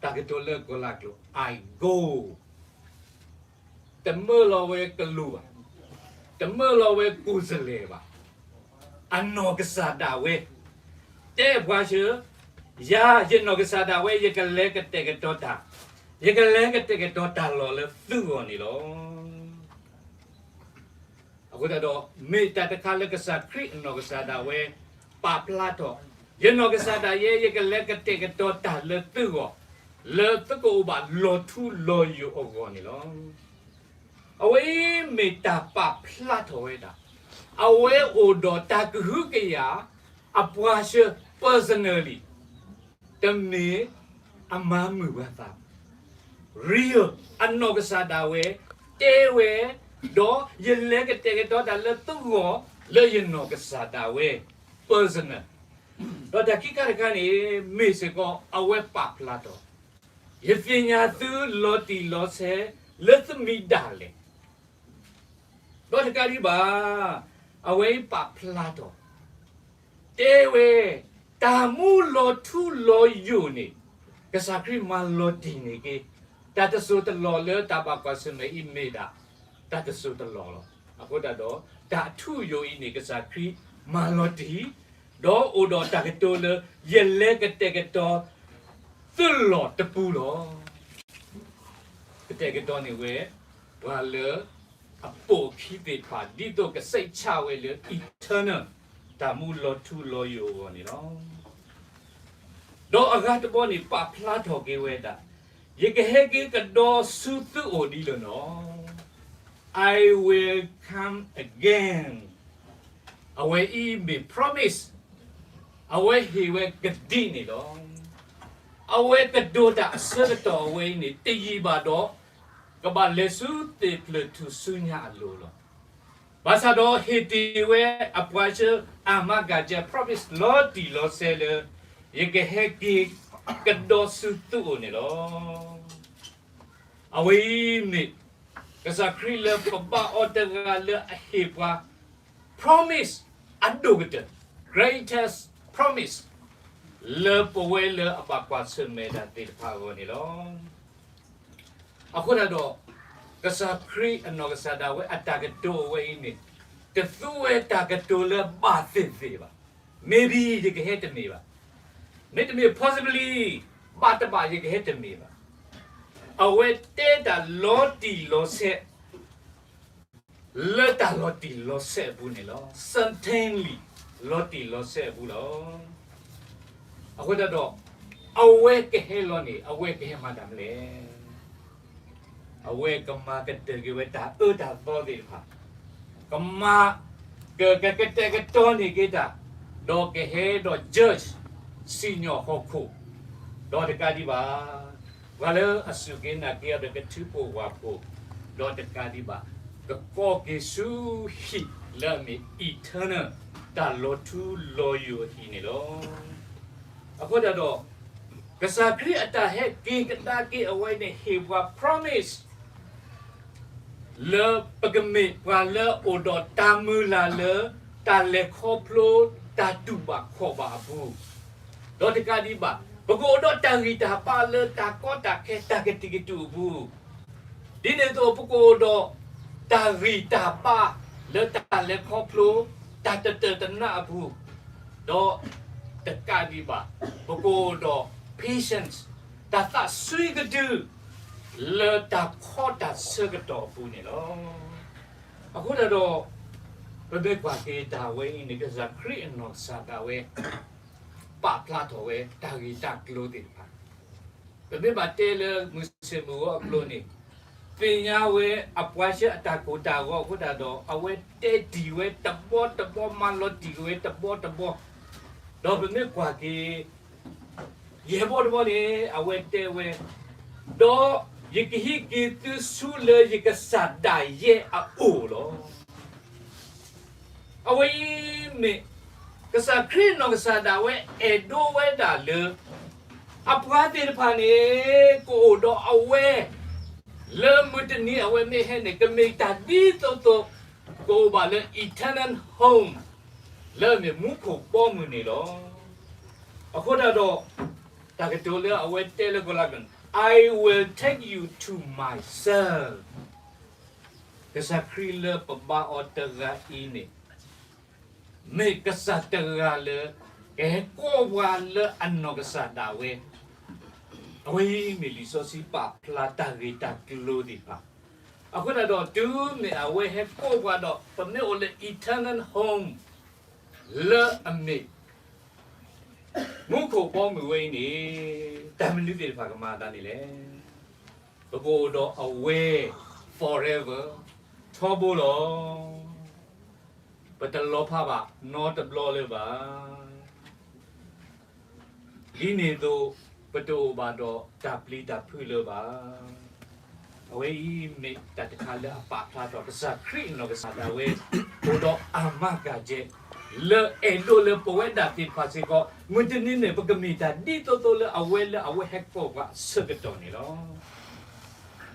တၢ်ကတိၤလၢကီၤလၤကျိာ် I go, တမၢလီၤဝဲကလူးဘၣ်, တမၢလီၤဝဲကိးစလဲၣ်ဘၣ်, အနီၢ်ကစၢ်ဒၣ်ဝဲ တဲပှၤဆၢ, ယၤ ယနီၢ်ကစၢ်ဒၣ်ဝဲ ယကလဲၤကတဲာ်ကတီၤတၢ်, ယကလဲၤကတဲာ်ကတီၤတၢ်လီၢ်လၢသုဂီၢ်န့ၣ်လီၤ. အဃိသတးဒီး မ့ၢ်တၢ်တခါလၢကစၢ်ခရံာ်အနီၢ်ကစၢ်ဒၣ်ဝဲ ပာ်ဖျါထီၣ်, ယနီၢ်ကစၢ်ဒၣ်ယဲ ယကလဲၤကတဲာ်ကတီၤတၢ်လၢသုဂီၢ်, လၢသုကအိၣ်ဘၣ်လီၤထူလီၤယိာ်အဂီၢ်န့ၣ်လီၤ. အဝဲအံၤမ့ၢ်တၢ်ပာ်ဖျါထီၣ်ဝဲဒၣ်, အဝဲအိၣ်ဒီးတၢ်ကဟုကယာ် အပှၤဆၢ personally, တမ့ၢ်အမၤမုာ်ပှၤသး real, အနီၢ်ကစၢ်ဒၣ်ဝဲ တဲဝဲ, ဒီးယလဲၤကတဲာ်ကတီၤတၢ်လၢသုဂီၢ် လၢယနီၢ်ကစၢ်ဒၣ်ဝဲ personal, ဒီးတၢ်ခံခါတခါန့ၣ် မ့ၢ်စ့ၢ်ကီးအဝဲပာ်ဖျါထီၣ်, ယသ့ၣ်ညါသုလီၤတံၢ်လီၤဆဲးလၢသုမံၤဒၣ်လဲာ် ဒီးတကးဒံးဘၣ်, အဝဲအံၤပာ်ဖျါထီၣ်, တဲဝဲ, တၢ်မူလီၤထူလီၤယိာ်န့ၣ် ကစၢ်ခရံာ်မၤလီၤတံၢ်န့ၢ်က့ၤ တၢ်တစိၢ်တလီၢ်လၢတၢ်ဘၣ်ကွၢ်ဆၢၣ်မဲာ်အံၤမ့ၢ်ဒၣ် တၢ်တစိၢ်တလီၢ်လီၤ. အဃိသတးဒီး တၢ်အထူအယိာ်အံၤန့ၣ် ကစၢ်ခရံာ်မၤလီၤတံၢ်, ဒီးအိၣ်ဒီးတၢ်ကတိၤလၢ ယလဲၤကတဲာ်ကတီၤ သုလီၢ်တပူၤလီၤ. ကတဲာ်ကတီၤန့ၢ်ဝဲ ပှၤလၢအပိာ်အခံသ့ၣ်တဖၣ် ဒ်သိးကစံးဆၣ်ဝဲလၢ eternal တၢ်မူလီၤထူလီၤယိာ်အဂီၢ်န့ၣ်လီၤ. ဒီးအဂၤတဘီန့ၣ် ပာ်ဖျါထီၣ်က့ၤဝဲဒၣ်, ယကဟဲက့ၤကဒီးဆူသုအိၣ်ဒ်လဲၣ်နီၤ, I will come again. အဝဲအံၤမ့ၢ် promise, အဝဲဟ့ၣ်ဝဲကဒံးန့ၣ်လီၤ. အဝဲကတိၤတၢ်အဆၢကတီၢ်အဝဲအံၤန့ၣ် တယံာ်ဘၣ်ဒီး ကဘၣ်လဲၤဆူသ့ၣ်ဖျၢၣ်ထူၣ်ဆူညါအလိၤလီၤ. ဘၣ်ဆၣ်ဒီးဟ့ၣ်တ့ၢ်ဝဲအပှၤဆၢအမၤကၤကဲ promise လီၤတံၢ်လီၤဆဲးလၢ ယကဟဲက့ၤကဒီးဆူသုအိၣ်န့ၣ်လီၤ. အဝဲအံၤမ့ၢ် ကစၢ်ခရံာ်လၢပဘါအီၤတဂၤလၢအဟ့ၣ်ပှၤ promise အဒိၣ်ကတၢၢ်, greatest promise လၢပဝဲလၢအဘၣ်ကွၢ်ဆၢၣ်မဲာ်တၢ်သ့ၣ်တဖၣ်အဂီၢ်န့ၣ်လီၤ. အဃိသတးဒီး ကစၢ်ခရံာ်အနီၢ်ကစၢ်ဒၣ်ဝဲအတၢ်ကတိၤအဝဲအံၤန့ၣ် တသူဝဲတၢ်ကတိၤလၢဘၣ်သ့ၣ်သ့ၣ်ဘၣ်. Maybe ယကဟဲတမ့ၢ်ဘၣ်. မ့တမ့ၢ် possibly ဘၣ်တဘၣ်ယကဟဲတမ့ၢ်ဘၣ်. အဝဲတဲတၢ်လီၤတံၢ်လီၤဆဲး လၢတၢ်လီၤတံၢ်လီၤဆဲးအပူၤန့ၣ်လီၤ. Certainly လီၤတံၢ်လီၤဆဲးအပူၤလီၤ. အဃိသတးဒီး အဝဲကဟဲလီၤန့ၣ် အဝဲကဟဲမၤတၢ်မနုၤလဲၣ်. အဝဲကမၤကတၢၢ်က့ၤဝဲတၢ်အၢတၢ်သီသ့ၣ်တဖၣ်, ကမၤ က ကကတဲာ်ကတီၤန့ၢ်က့ၤတၢ်, ဒီးကဟဲဒီး judge စံၣ်ညီၣ်ဟီၣ်ခိၣ်, ဒီးတကးဒံးဘၣ် ပှၤလၢအစူၢ်က့ၤနာ်က့ၤအီၤဒီးကထုးဖှိၣ်ဝၣ်ဖှိၣ်, ဒီးတကးဒံးဘၣ်, ကကိးက့ၤဆူဟံၣ်လၢအမ့ၢ် eternal တၢ်လီၤထူလီၤယိာ်အဟံၣ်န့ၣ်လီၤ. အဃိသတးဒီး, ကစၢ်ခရံာ်အတၢ်ဟဲက့ၤကဒါက့ၤအဝဲန့ၣ် ဟ့ၣ်ပှၤ promise လၢပကမ့ၢ်ပှၤလၢအအိၣ်ဒီးတၢ်မုၢ်လၢ်လၢ တၢ်လဲၤခီဖျိ တၢ်တူၢ်ဘၣ်ခီၣ်ဘၣ်အပူၤ, ဒီးတကးဒံးဘၣ်, ပကအိၣ်ဒီးတၢ်ဂံၢ်တၢ်ဘါလၢတၢ်ကီတၢ်ခဲ တၢ်ကတံာ်ကတူာ်အပူၤ, ဒ်န့ၣ်အသိး ပကအိၣ်ဒီးတၢ်ဂံၢ်တၢ်ဘါလၢတၢ်လဲၤခီဖျိ တၢ်တတၢာ်တနါအပူၤ, ဒီးတကးဒံးဘၣ်, ပကအိၣ်ဒီး patience တၢ်သးစွံကတုၢ် လၢတၢ်ခီတၢ်ဆၢကတီၢ်အပူၤန့ၣ်လီၤ. အဃိသတးဒီး, ပမ့ၢ်ကွၢ်က့ၤတၢ်ဝဲအံၤန့ၣ် ကစၢ်ခရံာ်အနီၢ်ကစၢ်ဒၣ်ဝဲ ပာ်ဖျါထီၣ်ဝဲတၢ်ဂ့ၢ်တၢ်ကျိၤသ့ၣ်တဖၣ်, ပမ့ၢ်ဘၣ်တဲလၢမုၢ်ဆ့ၣ်မုၢ်ဂီၤအကျိၤန့ၣ်, သ့ၣ်ညါဝဲအပှၤဆှၢအတၢ်ကိၢ်တၢ်ဂီၤအဃိသတးဒီး အဝဲတဲတ့ၢ်ဝဲတဘီတဘီ မၤလီၤတံၢ်က့ၤဝဲတဘီတဘီ, ဒီးပမ့ၢ်ကွၢ်က့ၤ ယဲၢ်ဘီတဘီန့ၣ် အဝဲတဲဝဲ, ဒီးယကဟံးက့ၤသုဆူလၢယကစၢ်ဒၣ်ယဲအအိၣ်လီၤ. အဝဲအံၤမ့ၢ် ကစၢ်ခရံာ်နီၢ်ကစၢ်ဒၣ်ဝဲအဲၣ်ဒိးဝဲဒၣ်လၢ အပှၤသ့ၣ်တဖၣ်န့ၣ် ကအိၣ်ဒီးအဝဲ လၢမုၢ်တနံၤအဝဲမ့ၢ်ဟဲန့ၣ် ကမ့ၢ်တၢ်ဒ်သိးသိး ကအိၣ်ဘၣ်လၢ eternal home လၢအမ့ၢ်မူခိၣ်ဘီမုၢ်န့ၣ်လီၤ. အဃိသတးဒီး တၢ်ကတိၤလၢအဝဲတဲလၢကီၤလၤကီၤန့ၣ် I will take you to myself. ကစၢ်ခရံာ်လၢပဘါအီၤတဂၤအံၤန့ၣ် မ့ၢ်ကစၢ်တဂၤလၢ ကဟဲကိးပှၤလၢအနီၢ်ကစၢ်ဒၣ်ဝဲ, အဝဲအံၤမ့ၢ်လံာ်စီဆှံပာ်ဖျါတၢ်ဂ့ၢ်တၢ်ကျိၤသ့ၣ်တဖၣ်, အဃိသတးဒီးတုၤမ့ၢ်အဝဲဟဲကိးပှၤဒီး ပမ့ၢ်အိၣ်လၢ eternal home လၢအမ့ၢ် မူခိၣ်ဘီမုၢ်ဝဲအံၤန့ၣ် တၢ်မနုၤသ့ၣ်တဖၣ်ကမၤအသးန့ၣ်လဲၣ်. ပကအိၣ်ဒီးအဝဲ forever ထီဘိလီၤ. ပတလီၤဖးဘၣ်နီတဘျီလၢၤဘၣ်. ဒ်န့ၣ်အသိး ပတအိၣ်ဘၣ်ဒီးတၢ်ပျံၤတၢ်ဖုးလၢၤဘၣ်. အဝဲအံၤမ့ၢ်တၢ်တခါလၢအပာ်ဖျါထီၣ် ကစၢ်ခရံာ်အနီၢ်ကစၢ်ဒၣ်ဝဲ အိၣ်ဒီးအမၤကၤကဲ လၢအဲၣ်ဒိးလၢပဝဲဒၣ်သ့ၣ်တဖၣ်စ့ၢ်ကီး မုၢ်တနံၤန့ၣ် ပကမ့ၢ်တၢ်ဒ်သိးသိးလၢအဝဲလၢအဝဲဟဲကိးပှၤအဆၢကတီၢ်န့ၣ်လီၤ.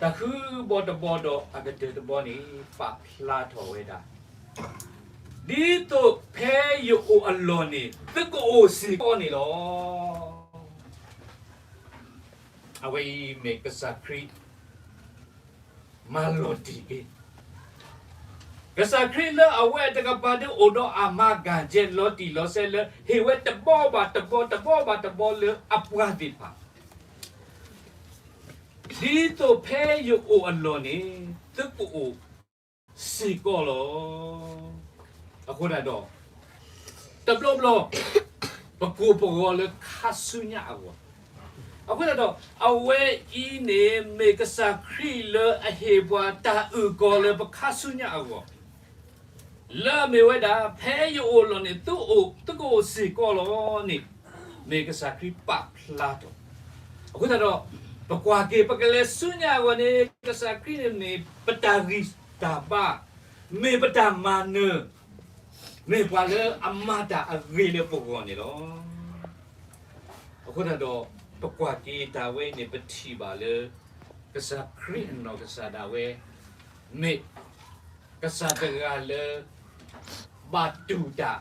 တၢ်ဃုဘီတဘီဒီးအကတၢၢ်တဘီန့ၣ် ပာ်ဖျါထီၣ်ဝဲဒၣ် ဒ်သိးဖဲယအိၣ်အလီၢ်န့ၣ် သုကအိၣ်စ့ၢ်ကီးန့ၣ်လီၤ. အဝဲအံၤမ့ၢ်ကစၢ်ခရံာ် မၤလီၤတံၢ်က့ၤ ကစၢ်ခရံာ်လၢအဝဲတကပၤဒုးအိၣ်ဒီးအမၤကၤကဲ လီၤတံၢ်လီၤဆဲးလၢ ဟ့ၣ်ဝဲတဘီဘၣ်တဘီ တဘီဘၣ်တဘီလၢအပှၤသ့ၣ်တဖၣ် ဒ်သိးဖဲယအိၣ်အလီၢ်န့ၣ် သုကအိၣ်စ့ၢ်ကီးလီၤ. အဃိသတးဒီး တဘျီဘျီ ပကိၢ်ပဂီၤလၢခါဆူညါအဂီၢ်, အဃိသတးဒီး အဝဲအံၤန့ၣ်မ့ၢ်ကစၢ်ခရံာ်လၢအဟ့ၣ်ပှၤတၢ်အုၣ်ကီၤလၢပခါဆူညါအဂီၢ် လၢအမ့ၢ်ဝဲဒၣ် ဖဲယအိၣ်အလီၢ်န့ၣ် သုအိၣ် သုကအိၣ်စ့ၢ်ကီးလီၤန့ၣ် မ့ၢ်ကစၢ်ခရံာ်ပာ်ဖျါထီၣ်. အဃိသတးဒီး ပကွၢ်က့ၤ ပကလဲၤဆူညါအဂီၢ်န့ၣ် ကစၢ်ခရံာ်န့ၣ်မ့ၢ်ပတၢ်ဂံၢ်တၢ်ဘါ, မ့ၢ်ပတၢ်မၤနၢၤ, မ့ၢ်ပှၤလၢအမၤတၢ်အဂ့ၤလၢပဂီၢ်န့ၣ်လီၤ. အဃိသတးဒီး ပကွၢ်က့ၤတၢ်ဝဲန့ၣ် ပထံၣ်ဘၣ်လၢ ကစၢ်ခရံာ်အနီၢ်ကစၢ်ဒၣ်ဝဲ မ့ၢ်ကစၢ်တဂၤလၢ ဘၣ်တူၢ်တၢ်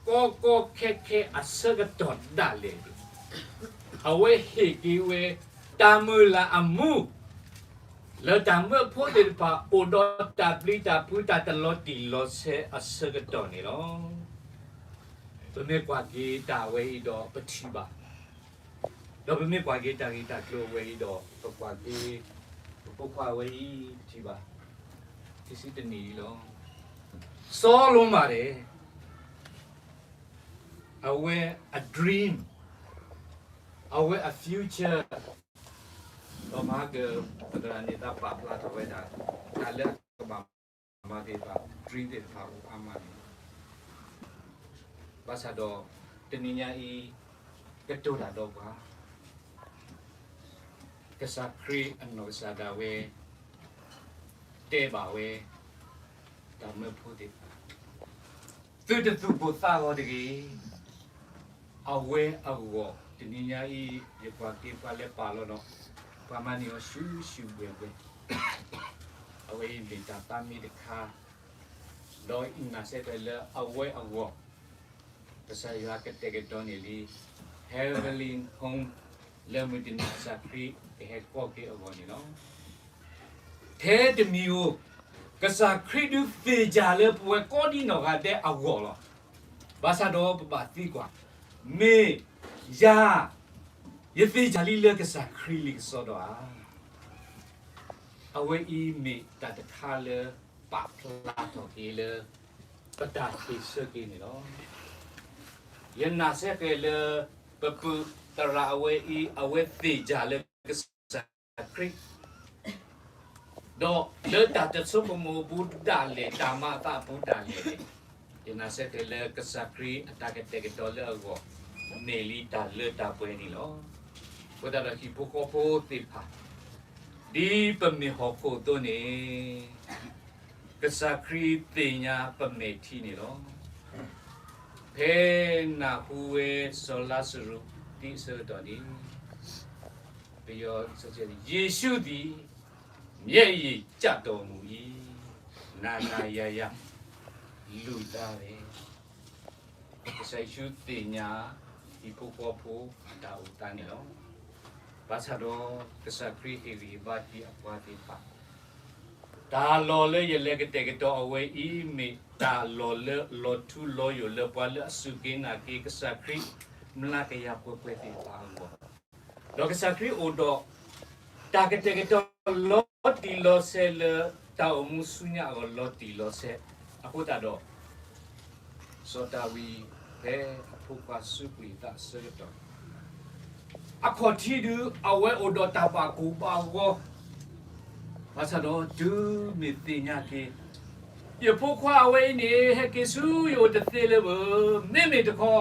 ကီကီခဲခဲအဆၢကတီၢ်ဒၣ်လဲာ်န့ၣ် အဝဲဟ့ၣ်က့ၤဝဲ တၢ်မုၢ်လၢ်အမူ လၢတၢ်မၢဖိသ့ၣ်တဖၣ် အိၣ်ဒီးတၢ်ပျံၤတၢ်ဖုး တၢ်တလီၤတံၢ်လီၤဆဲးအဆၢကတီၢ်န့ၣ်လီၤ. ပမ့ၢ်ကွၢ်က့ၤတၢ်ဝဲအံၤဒီးပထံၣ်ဘၣ်, ဒီးပမ့ၢ်ကွၢ်က့ၤတၢ်ဂ့ၢ်တၢ်ကျိၤဝဲအံၤဒီး ပကွၢ်က့ၤ ပဖိခွါဝဲအံၤ ပထံၣ်ဘၣ် တဆံတနံၣ်အံၤလီၤ. စီၤလိမၤန့ၣ် အဝဲအ dream, အဝဲအ future, ဒီးမဟါက ပသရၣ်န့ၣ် သးပာ်ဖျါထီၣ်ဝဲဒၣ် တၢ်လၢအကဘၣ်မၤသ့ၣ်တဖၣ် dream သ့ၣ်တဖၣ်အိၣ်အါမးန့ၣ်လီၤ. ဘၣ်ဆၣ်ဒီး တနံၤညါအံၤ ကတိၤတၢ်ဒီးပှၤ ကစၢ်ခရံာ်အနီၢ်ကစၢ်ဒၣ်ဝဲ တဲဘၣ်ဝဲ တၢ်မၢဖိသ့ၣ်တဖၣ်, သုတသူၣ်ကိၢ်သးဂီၤတဂ့ၤ. အဝဲအဂီၢ် တနံၤညါအံၤ ယကွၢ်က့ၤပှၤလဲၤပာ်လီၤဒီး ပှၤမၤန့ၢ်အီၤဆူၣ်ဆူၣ်ဘှဲၣ်ဘှဲၣ်, အဝဲအံၤမ့ၢ်တၢ်သးမံတခါ, ဒီးယနာ်စ့ၢ်ကီးလၢအဝဲအဂီၢ် ကစၢ်ယွၤကတဲာ်ကတီၤန့ၢ်လံ Heavenly Home လၢမုၢ်တနံၤကစၢ်ခရံာ်ကဟဲဃီက့ၤအဂီၢ်န့ၣ်လီၤ. ထဲတမံၤဧိၤ ကစၢ်ခရံာ်ဒုးသ့ၣ်ညါလၢပဝဲကိးဒံနီၢ်ဂၤဒဲးအဂီၢ်လီၤ. ဘၣ်ဆၣ်ဒီးပဘၣ်သံကွၢ်, မ့ၢ်ယၤ ယသ့ၣ်ညါလံလၢကစၢ်ခရံာ်လံကစီဒီဧါ. အဝဲအံၤမ့ၢ်တၢ်တခါလၢ ပာ်ဖျါထီၣ်က့ၤလၢ ပတၢ်ဟ့ၣ်ဆၢက့ၤန့ၣ်လီၤ. ယနာ်စ့ၢ်ကီးလၢ ပပုၢ်သရၣ်အဝဲအံၤ အဝဲသ့ၣ်ညါလၢကစၢ်ခရံာ် ဒီးလၢတၢ်တဆိကမိၣ်အပူၤဒၣ်လဲာ် တၢ်မၤအသးအပူၤဒၣ်လဲာ်န့ၣ်, ယနာ်စ့ၢ်ကီးလၢကစၢ်ခရံာ်အတၢ်ကတဲာ်ကတီၤလၢအဂီၢ် မ့ၢ်လံတၢ်လၢတၢ်ပှဲၤန့ၣ်လီၤ. အဃိသတးဒီးဟံၣ်ဖိဃီဖိသ့ၣ်တဖၣ် ဒ်ပမ့ၢ်ဟီၣ်ခိၣ်အသိးန့ၣ် ကစၢ်ခရံာ်သ့ၣ်ညါပမဲာ်ထံန့ၣ်လီၤ. ဖဲနၢ်ဟူဝဲစီၤလါစရူးသံအဆၢကတီၢ်န့ၣ် ပယီၤ ယ့ၣ်ၡူးသည် မျက်ရည်ကျတော်မူ၏, နၤနၤယၤယၤ လူၤတၢ်ဝဲ. ကစၢ်ယ့ၣ်ၡူးသ့ၣ်ညါ ဟံၣ်ဖိဃီဖိအတၢ်အိၣ်သးန့ၣ်လီၤ. ဘၣ်ဆၣ်ဒီး ကစၢ်ခရံာ်ဟ့ၣ်ဂံၢ်ဟ့ၣ်ဘါက့ၤအပှၤသ့ၣ်တဖၣ် တၢ်လီၢ်လၢယလဲၤကတဲာ်ကတီၤအဝဲအံၤ မ့ၢ်တၢ်လီၢ်လၢလီၤထူလီၤယိာ်လၢပှၤလၢအစူၢ်က့ၤနာ်က့ၤကစၢ်ခရံာ် မျးကယၤပှဲၤပှဲၤသ့ၣ်တဖၣ်အဂီၢ်, ဒီးကစၢ်ခရံာ်အိၣ်ဒီး တၢ်ကတဲာ်ကတီၤလီၤတံၢ်လီၤဆဲးလၢ တၢ်အိၣ်မူဆူညါအဂီၢ်လီၤတံၢ်လီၤဆဲး, အဃိသတးဒီး စီၤဒၤဝံး ဖဲအဖိခွါစူးကွံာ်အသးအဆၢကတီၢ် အခီၣ်ထံးဒုး အဝဲအိၣ်ဒီးတၢ်ဘၣ်ကိၢ်ဘၣ်ဂီၤ, ဘၣ်ဆၣ်ဒီးတုၤမ့ၢ်သ့ၣ်ညါက့ၤ ယဖိခွါအဝဲအံၤန့ၣ် ဟဲက့ၤဆူယအိၣ်တသ့လၢၤဘၣ်, မ့မ့ၢ်တခီ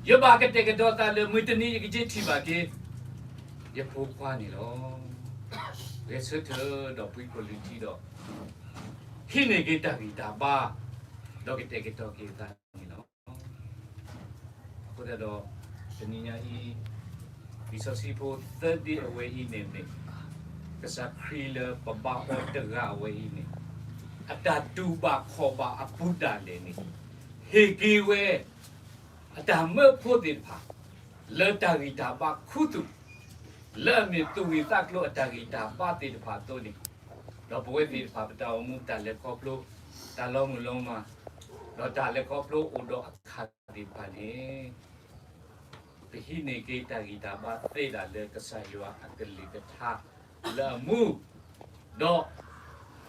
ယဘၣ်ကတဲာ်ကတီၤသးလၢ မုၢ်တနံၤယကက့ၤထံၣ်ဘၣ်က့ၤ ယဖိခွါန့ၣ်လီၤ. ဂဲၤဆၢထၢၣ်ဒီးပှၤကိးလုၢ်ထံဒီး ဟံးန့ၢ်က့ၤတၢ်ဂံၢ်တၢ်ဘါ ဒီးကတဲာ်ကတီၤက့ၤအသးန့ၣ်လီၤ. အဃိသတးဒီး တနံၤညါအံၤ လံာ်စီဆှံဖိသၢဒ့အဝဲအံၤန့ၣ်မ့ၢ် ကစၢ်ခရံာ်လၢပဘါအီၤတဂၤအဝဲအံၤန့ၣ် အတၢ်တူၢ်ဘၣ်ခီၣ်ဘၣ်အပူၤဒၣ်လဲာ်န့ၣ် ဟ့ၣ်က့ၤဝဲ အတၢ်မၢဖိသ့ၣ်တဖၣ် လၢတၢ်ဂံၢ်တၢ်ဘါခူသူၣ် လၢအမ့ၢ်သူၣ်ဂ့ၢ်သးကျိၤအတၢ်ဂံၢ်တၢ်ဘါသ့ၣ်တဖၣ်အသိးန့ၣ်, ဒီးပဝဲသ့ၣ်တဖၣ်ပတၢ်အိၣ်မူတၢ်လဲၤခီဖျိ တၢ်လီၤမုၢ်လီၤမၢ်, ဒီးတၢ်လဲၤခီဖျိအိၣ်ဒီးအခၣ်သ့ၣ်တဖၣ်န့ၣ် ပဟံးန့ၢ်က့ၤတၢ်ဂံၢ်တၢ်ဘါသ့ဒၣ်လၢကစၢ်ယွၤအကလုၢ်ကထါလၢအမူ, ဒီး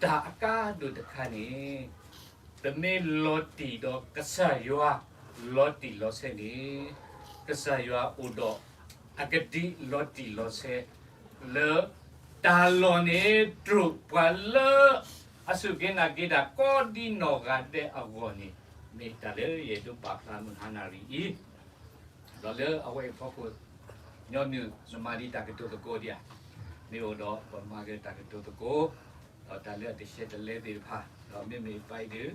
တၢ်အကါဒိၣ်တခါန့ၣ် ပမ့ၢ်လီၤတံၢ်ဒီးကစၢ်ယွၤလီၤတံၢ်လီၤဆဲးန့ၣ်, ကစၢ်ယွၤအိၣ်ဒီးအကဒံးလီၤတံၢ်လီၤဆဲး လၢတၢ်လီၢ်န့ၣ်တြူာ်ပှၤလၢအစူၢ်က့ၤနာ်က့ၤတၢ်ကိးဒံနီၢ်ဂၤဒဲးအဂီၢ်န့ၣ်, မ့ၢ်တၢ်လၢယအဲၣ်ဒိးပာ်ဖျါမုၢ်ဟါနၣ်ရံၣ်အံၤ ဒီးလၢအဝဲအံၤအဖီခိၣ် ညီနုၢ်နမၤဒံးတၢ်ကတိၤသကိးဒံးဧါ, မ့ၢ်အိၣ်ဒီးပမၤက့ၤတၢ်ကတိၤသကိး, ဒီးတၢ်လၢအတရှဲတလဲသ့ၣ်တဖၣ်, ဒီးမ့မ့ၢ်ပၢ်အံၤဒုး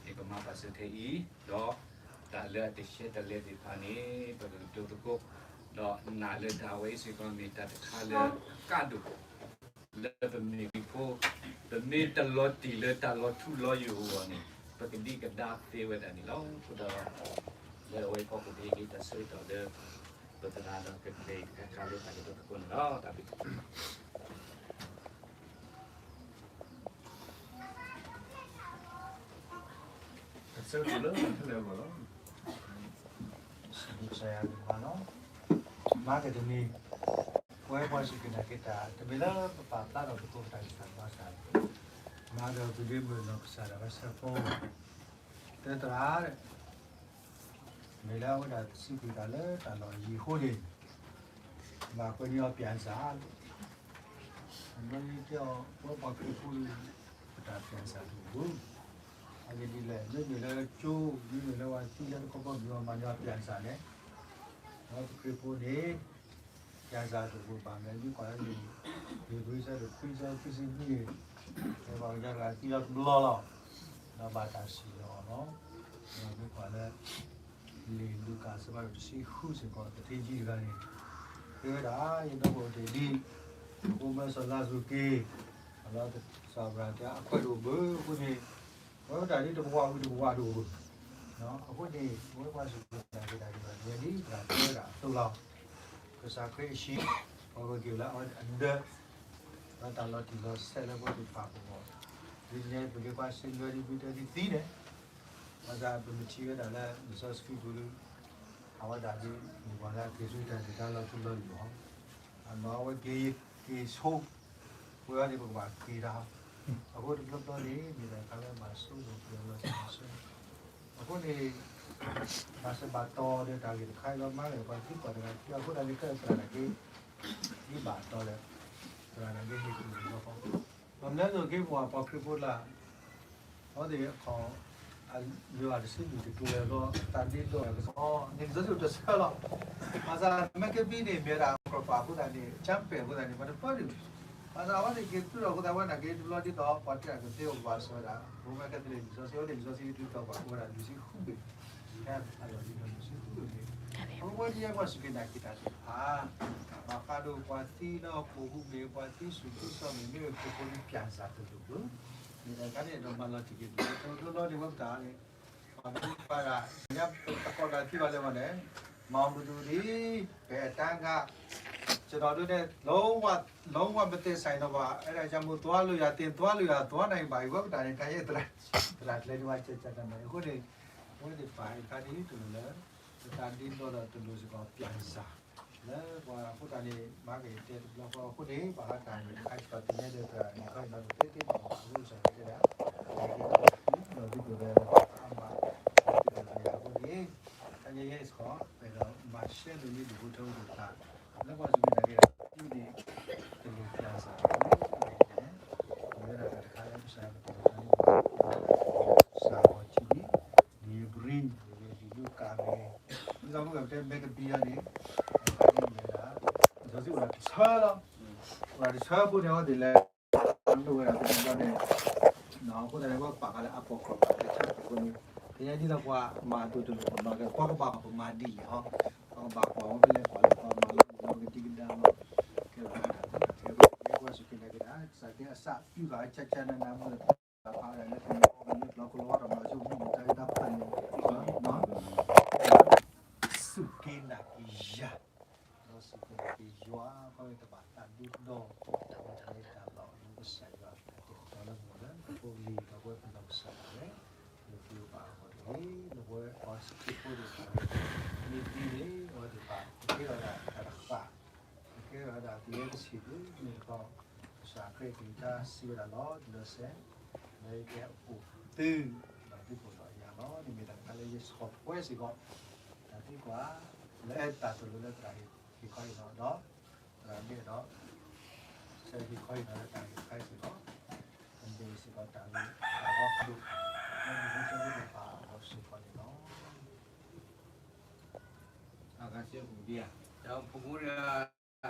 ယကမၤပာ်စၢၤထဲအံၤ, ဒီးတၢ်လၢအတရှဲတလဲသ့ၣ်တဖၣ်န့ၣ် ပကကတိၤသကိး, ဒီးနာ်လၢတၢ်ဝဲအံၤစ့ၢ်ကီးမ့ၢ်တၢ်တခါလၢအကါဒိၣ် လၢပမ့ၢ်ခရံာ်ဖိ, ပမ့ၢ်တလီၤတံၢ်လၢတၢ်လီၤထူလီၤယိာ်အဂီၢ်န့ၣ် ပကဒံကဒါသ့ဝဲဒၣ်န့ၣ်လီၤ. အဃိဒီး လၢအဝဲအံၤအဖီခိၣ် ပဟ့ၣ်က့ၤတၢ်ဆၢကတီၢ်လၢ ပသရၣ်ဒီးကကျဲၤတခါလၢတၢ်ကတိၤသကိးန့ၣ်လီၤ. တၢ်ဘျုး အဆၢကတီၢ်လၢတၢ်ခဲလၢာ်အဂီၢ်လီၤ. ကစၢ်ယွၤမၤလီၤ, မၤက့ၤတမံၤ, ပဝဲပှၤစူၢ်က့ၤနာ်က့ၤတၢ် တမ့ၢ်လၢပပာ်ဖျါထီၣ်သကိးပတၢ်ဂံၢ်တၢ်ဘါစ့ၢ်ကီး, မၤက့ၤပဒ့မုၣ်နီၢ်ကစၢ်ဒၣ်ဝဲစဲးဖိ, တဲသရၣ် မ့ၢ်လၢအဝဲဒၣ်စံးကွံာ်တၢ်လၢတၢ်လီၢ်ယံာ်အဃိန့ၣ်, ဘၣ်ကွဲးန့ၢ်အီၤ ပြန်စာ လီၤ. အဘျီယတဲအီၤ ပဝဲပှၤခရံာ်ဖိ ပတၢ် ပြန်စာ တအိၣ်ဘၣ်. အဂ့ၢ်ဒ်လဲၣ်, မ့မ့ၢ်လၢကၠိ, မ့မ့ၢ်လၢပှၤသံလၢတခီဘီမုၢ်အီၤ မၤန့ၢ်အီၤ ပြန်စာ န့ၣ်, ပဝဲပခရံာ်ဖိန့ၣ် ပြန်စာ ပြၢၤစၢ်တအိၣ်ဘၣ် မ့ၢ်မ့ၢ်ကွၢ်လၢလံာ်ဧ့ၤဘြံၤ ဆၢဒိၣ်ခွံ ဆၢဖိခံဆံနွံန့ၣ်, မ့ၢ်ပှၤကညီတဂၤသံလီၤတဘျီလီၤ, ဒီးဘၣ်တၢ်စံၣ်ညီၣ်အီၤလီၤ. ဒီးမ့ၢ်ကွၢ်လၢ လံာ်လူၤကၣ် အဆၢဖးဒိၣ်တဆံဃုစ့ၢ်ကီး သထ့ကၠံတဂၤန့ၣ် တဲဝဲဒၣ် ယဒီပုၢ်ဝဲၢ်တ့ၢ်ဒံး, ယဖိမၢစီၤလါစရူးက့ၤ, ဒီးစီၤအၤဘြၤဟၣ်တဲ အခွဲးတအိၣ်ဘၣ်, အဃိန့ၣ် ပဝဲဒၣ်ဒ်တကဝီၤဝံၤတကဝီၤတအိၣ်ဘၣ်. အဃိန့ၣ် ပဝဲပှၤစူၢ်က့ၤနာ်က့ၤတၢ်ဒ်န့ၣ် ဒ်ပှၤတဲဝဲဒၣ်အသိးလီၤ. ကစၢ်ခရံာ်အဟံၣ် ပှၤဂီၢ်က့ၤလၢအဝဲအဒၢး ဒီးတၢ်လီၤတံၢ်လီၤဆဲးလၢပှၤသ့ၣ်တဖၣ်အဂီၢ်, ဒ်န့ၣ် ပက့ၤကွၢ်စ့လွဲဒ်ပတၢ်သံသံန့ၣ်, ဘၣ်ဆၣ်ပမ့ၢ်ထံၣ်ဝဲဒၣ်လၢလံာ်စီဆှံပူၤဒီး အဝဲဒၣ်ဒ်န့ၣ်ပှၤလၢအက့ၤဆူတၢ်ဒုၣ်ဒါလီၤထူလီၤယိာ်အီၤ, အနီၢ်အဝဲက့ၤက့ၤဆိ ပဝဲအံၤန့ၣ် ပကဘၣ်က့ၤတၢ်, အဃိတဘျီဘျီန့ၣ် မ့ၢ်တၢ်တခါလၢမၤဆိကမိၣ်က့ၤလီၤတံၢ်လီၤဆဲး, အဃိန့ၣ် ဘၣ်စဲးဘၣ်တီၤဒီးတၢ်ဂ့ၢ်တခါအံၤလီၤ မၤဂ့ၤပှၤသံကွၢ်တဂၤ အဃိသတးန့ၣ် ကဲသရၣ်နာ်က့ၤ ဒ်ဘၣ်တီၤလၢ သရၣ်နာ်က့ၤဟ့ၣ်ကူၣ်လီၤဃီ, ဒီးလၢလိာ်က့ၤပှၤပှၤခရံာ်ဖိလၢ အဝဲသ့ၣ်အခီၣ် ယွၤတဆံလွံၢ်တကျိၤလၢဘျီ တၢ်ဒ့ဒီးကစီၣ်န့ၣ် လံာ်စီဆှံတဆၢလီၤ, ဘၣ်ဆၣ်မ့ၢ်ကဘံန့ၣ် မ့ၢ်ဝဲဒၣ်အကြၢးပာ်အဃိသတးန့ၣ် ကၠၢ်ပဲာ်အဃိသတးန့ၣ် ပှၤတပၢၢ်ဒံး, ဘၣ်ဆၣ်အဝဲသ့ၣ်က့ၤသူၣ်ထီၣ်အဃိသတး အဝဲနာ်က့ၤတဘျီဒ်သိး ပှၤတဲအကသ့အိၣ်ဘၣ်စၢၤဝဲဒၣ် ရိမ့ၤကဲသလ့ၣ်လံာ်စီဆှံ အဝဲသ့ၣ်လံာ်စီဆှံဒ်သိးပှၤအိၣ်ဝဲဒၣ်လွံၢ်ဆံဃုဘ့ၣ်, အလီၢ်လံဒီးလွံၢ်ဆံဃုဘ့ၣ်န့ၣ်, အဝဲပှၤဒ်ယဲပှၤစူၢ်က့ၤနာ်က့ၤတၢ်သ့ၣ်တဖၣ် ဘၣ်ဃးဒီးပှၤသံလၢဟီၣ်ခိၣ်ပူၤမ့ၢ် ပှၤသံဆူၣ်သံစီၤမ့ၢ် မ့ၢ်ဝဲခရံာ်ဖိန့ၣ် ပြၢၤစၢ်တလိၣ်ဘၣ်, မ့ၢ်တၢ်တခါန့ၣ်ဒီးမၤလီၤတံၢ်က့ၤတလိၣ် တလိၣ်လီၤန့ၣ် ဝဲပတၢ်န့ၣ် ပှၤမ့ၢ်ပာ်ဒၣ် ညါတကိးတၢ်သံဘၣ်လၢမ့ၢ်န့ၣ် မၤမနုၤဒ် ပဲာ်တၢ်ဂၤ ကျွန်တော်တို့နဲ့ လုံးဝ လုံးဝမသက်ဆိုင်တော့ပါဘူး အဲဒါကြောင့်မို့ သွားလို့ရသင့် သွားလို့ရ သွားနိုင်ပါပြီ ဝဲပတၢ်န့ၣ် တၢ်ယဲၢ်သရၣ် သရၣ်ကျဲၤန့ၣ် ဝဲကကနၣ် အဃိန့ၣ် အဝဲသ့ၣ်တဖၣ်အခါန့ၣ် တလိၣ်လၢ ပတၢ်ဒ့ဒီဒီးတလိၣ်စ့ၢ်ကီး ပြၢၤစၢ် လၢပှၤအဃိသတးန့ၣ် မၤက့ၤတဲတဘျီဃီအဃိန့ၣ် ဘၣ်ဃးတၢ်ဂ့ၢ်တခါစ့ၢ်ကီး သ့ၣ်ညါဒီးသရၣ်န့ၣ် ခီအံၤဒီးသ့သ့ဘၣ်ဘၣ် အဝဲစၢ်ကတဲဒၣ် ဒီးဒ်သိးဒီးအမး ဒ်သိးဒီးအဃိန့ၣ် တၢ်ယဲၢ်ယဲၢ်စ့ၢ်ကီး ပအဲၣ်ဒိးမၤရှဲလိာ်န့ၢ်ဒံးဖိထၢဖိသ့ၣ်တဖၣ် လၢပှၤစူၢ်က့ၤနာ်က့ၤတၢ်သ့ၣ်တဖၣ်န့ၣ် တလိၣ်ပြၢၤစၢ်တလိၣ်န့ၣ် မ့ၢ်ဝဲဒၣ်တၢ်တခါလၢကစၢ်ယွၤကတိၤတၢ်န့ၣ် စၢ်ဂီၤထံးန့ၣ် လံာ်ဧ့ၤဘြံၤ လံာ်လူၤကၣ်မ့ၢ် ဒ်သိးပကတဲမ့ၢ်ကဘံအံၤန့ၣ် တၢ်တခါန့ၣ်မ့ၢ်ဝဲဒၣ် လံာ်စီဆှံအိၣ်ဒၣ်တဆၢလီၤ အိၣ်ဒၣ်တဆၢဖိန့ၣ် အဝဲသ့ၣ်လဲၤ လိၣ်ဝဲဒၣ်ပှၤတဘျီန့ၣ် အဃိသတးန့ၣ် ပှၤပာ်ဃာ်လၢ apocrypha တဆၢဖိန့ၣ် သ့ၣ်ညါဒ်သိးပှၤမၤဒိၣ်တလိၣ် ပမၤက့ၤ ပှၤကဘၣ်ကွၢ်ပမၤဒ်လဲၣ်ဟီ ပှၤကဘၣ်ကွၢ်ဝဲဖဲလဲၣ်ကွၢ်လၢပှၤမၤလၢပှၤကဒံကဒါမး ကဲဝဲဒၣ်တၢ်သ့ၣ်တဖၣ် ကဲဝဲဒၣ် ပှၤစူၢ်က့ၤနာ်က့ၤတၢ် ကစၢ်ကဲအစးပျူၢ်ဃာ်အကၠၢကၠၢနးနးမ့ၢ် ပာ်ဖျါဝဲဒၣ်လၢပှၤကညီ ပှၤကညီကျိာ် ကလီၤဝါတၢ်မၤဆိကမိၣ်တၢ်ဂ့ၢ်တၢ်ဖးန့ၣ် စူၢ်က့ၤနာ်က့ၤယၤ ဒီးစူၢ်က့ၤနာ်က့ၤယွၤ ခီမ့ၢ်တဘၣ်သးဒ့ဒီ တၢ်မ့ၢ်တၢ်လၢတၢ်လီၢ်လၢကစၢ်ယွၤ တၢ်တဲာ်တတီၤလၢပဂီၢ်လၢ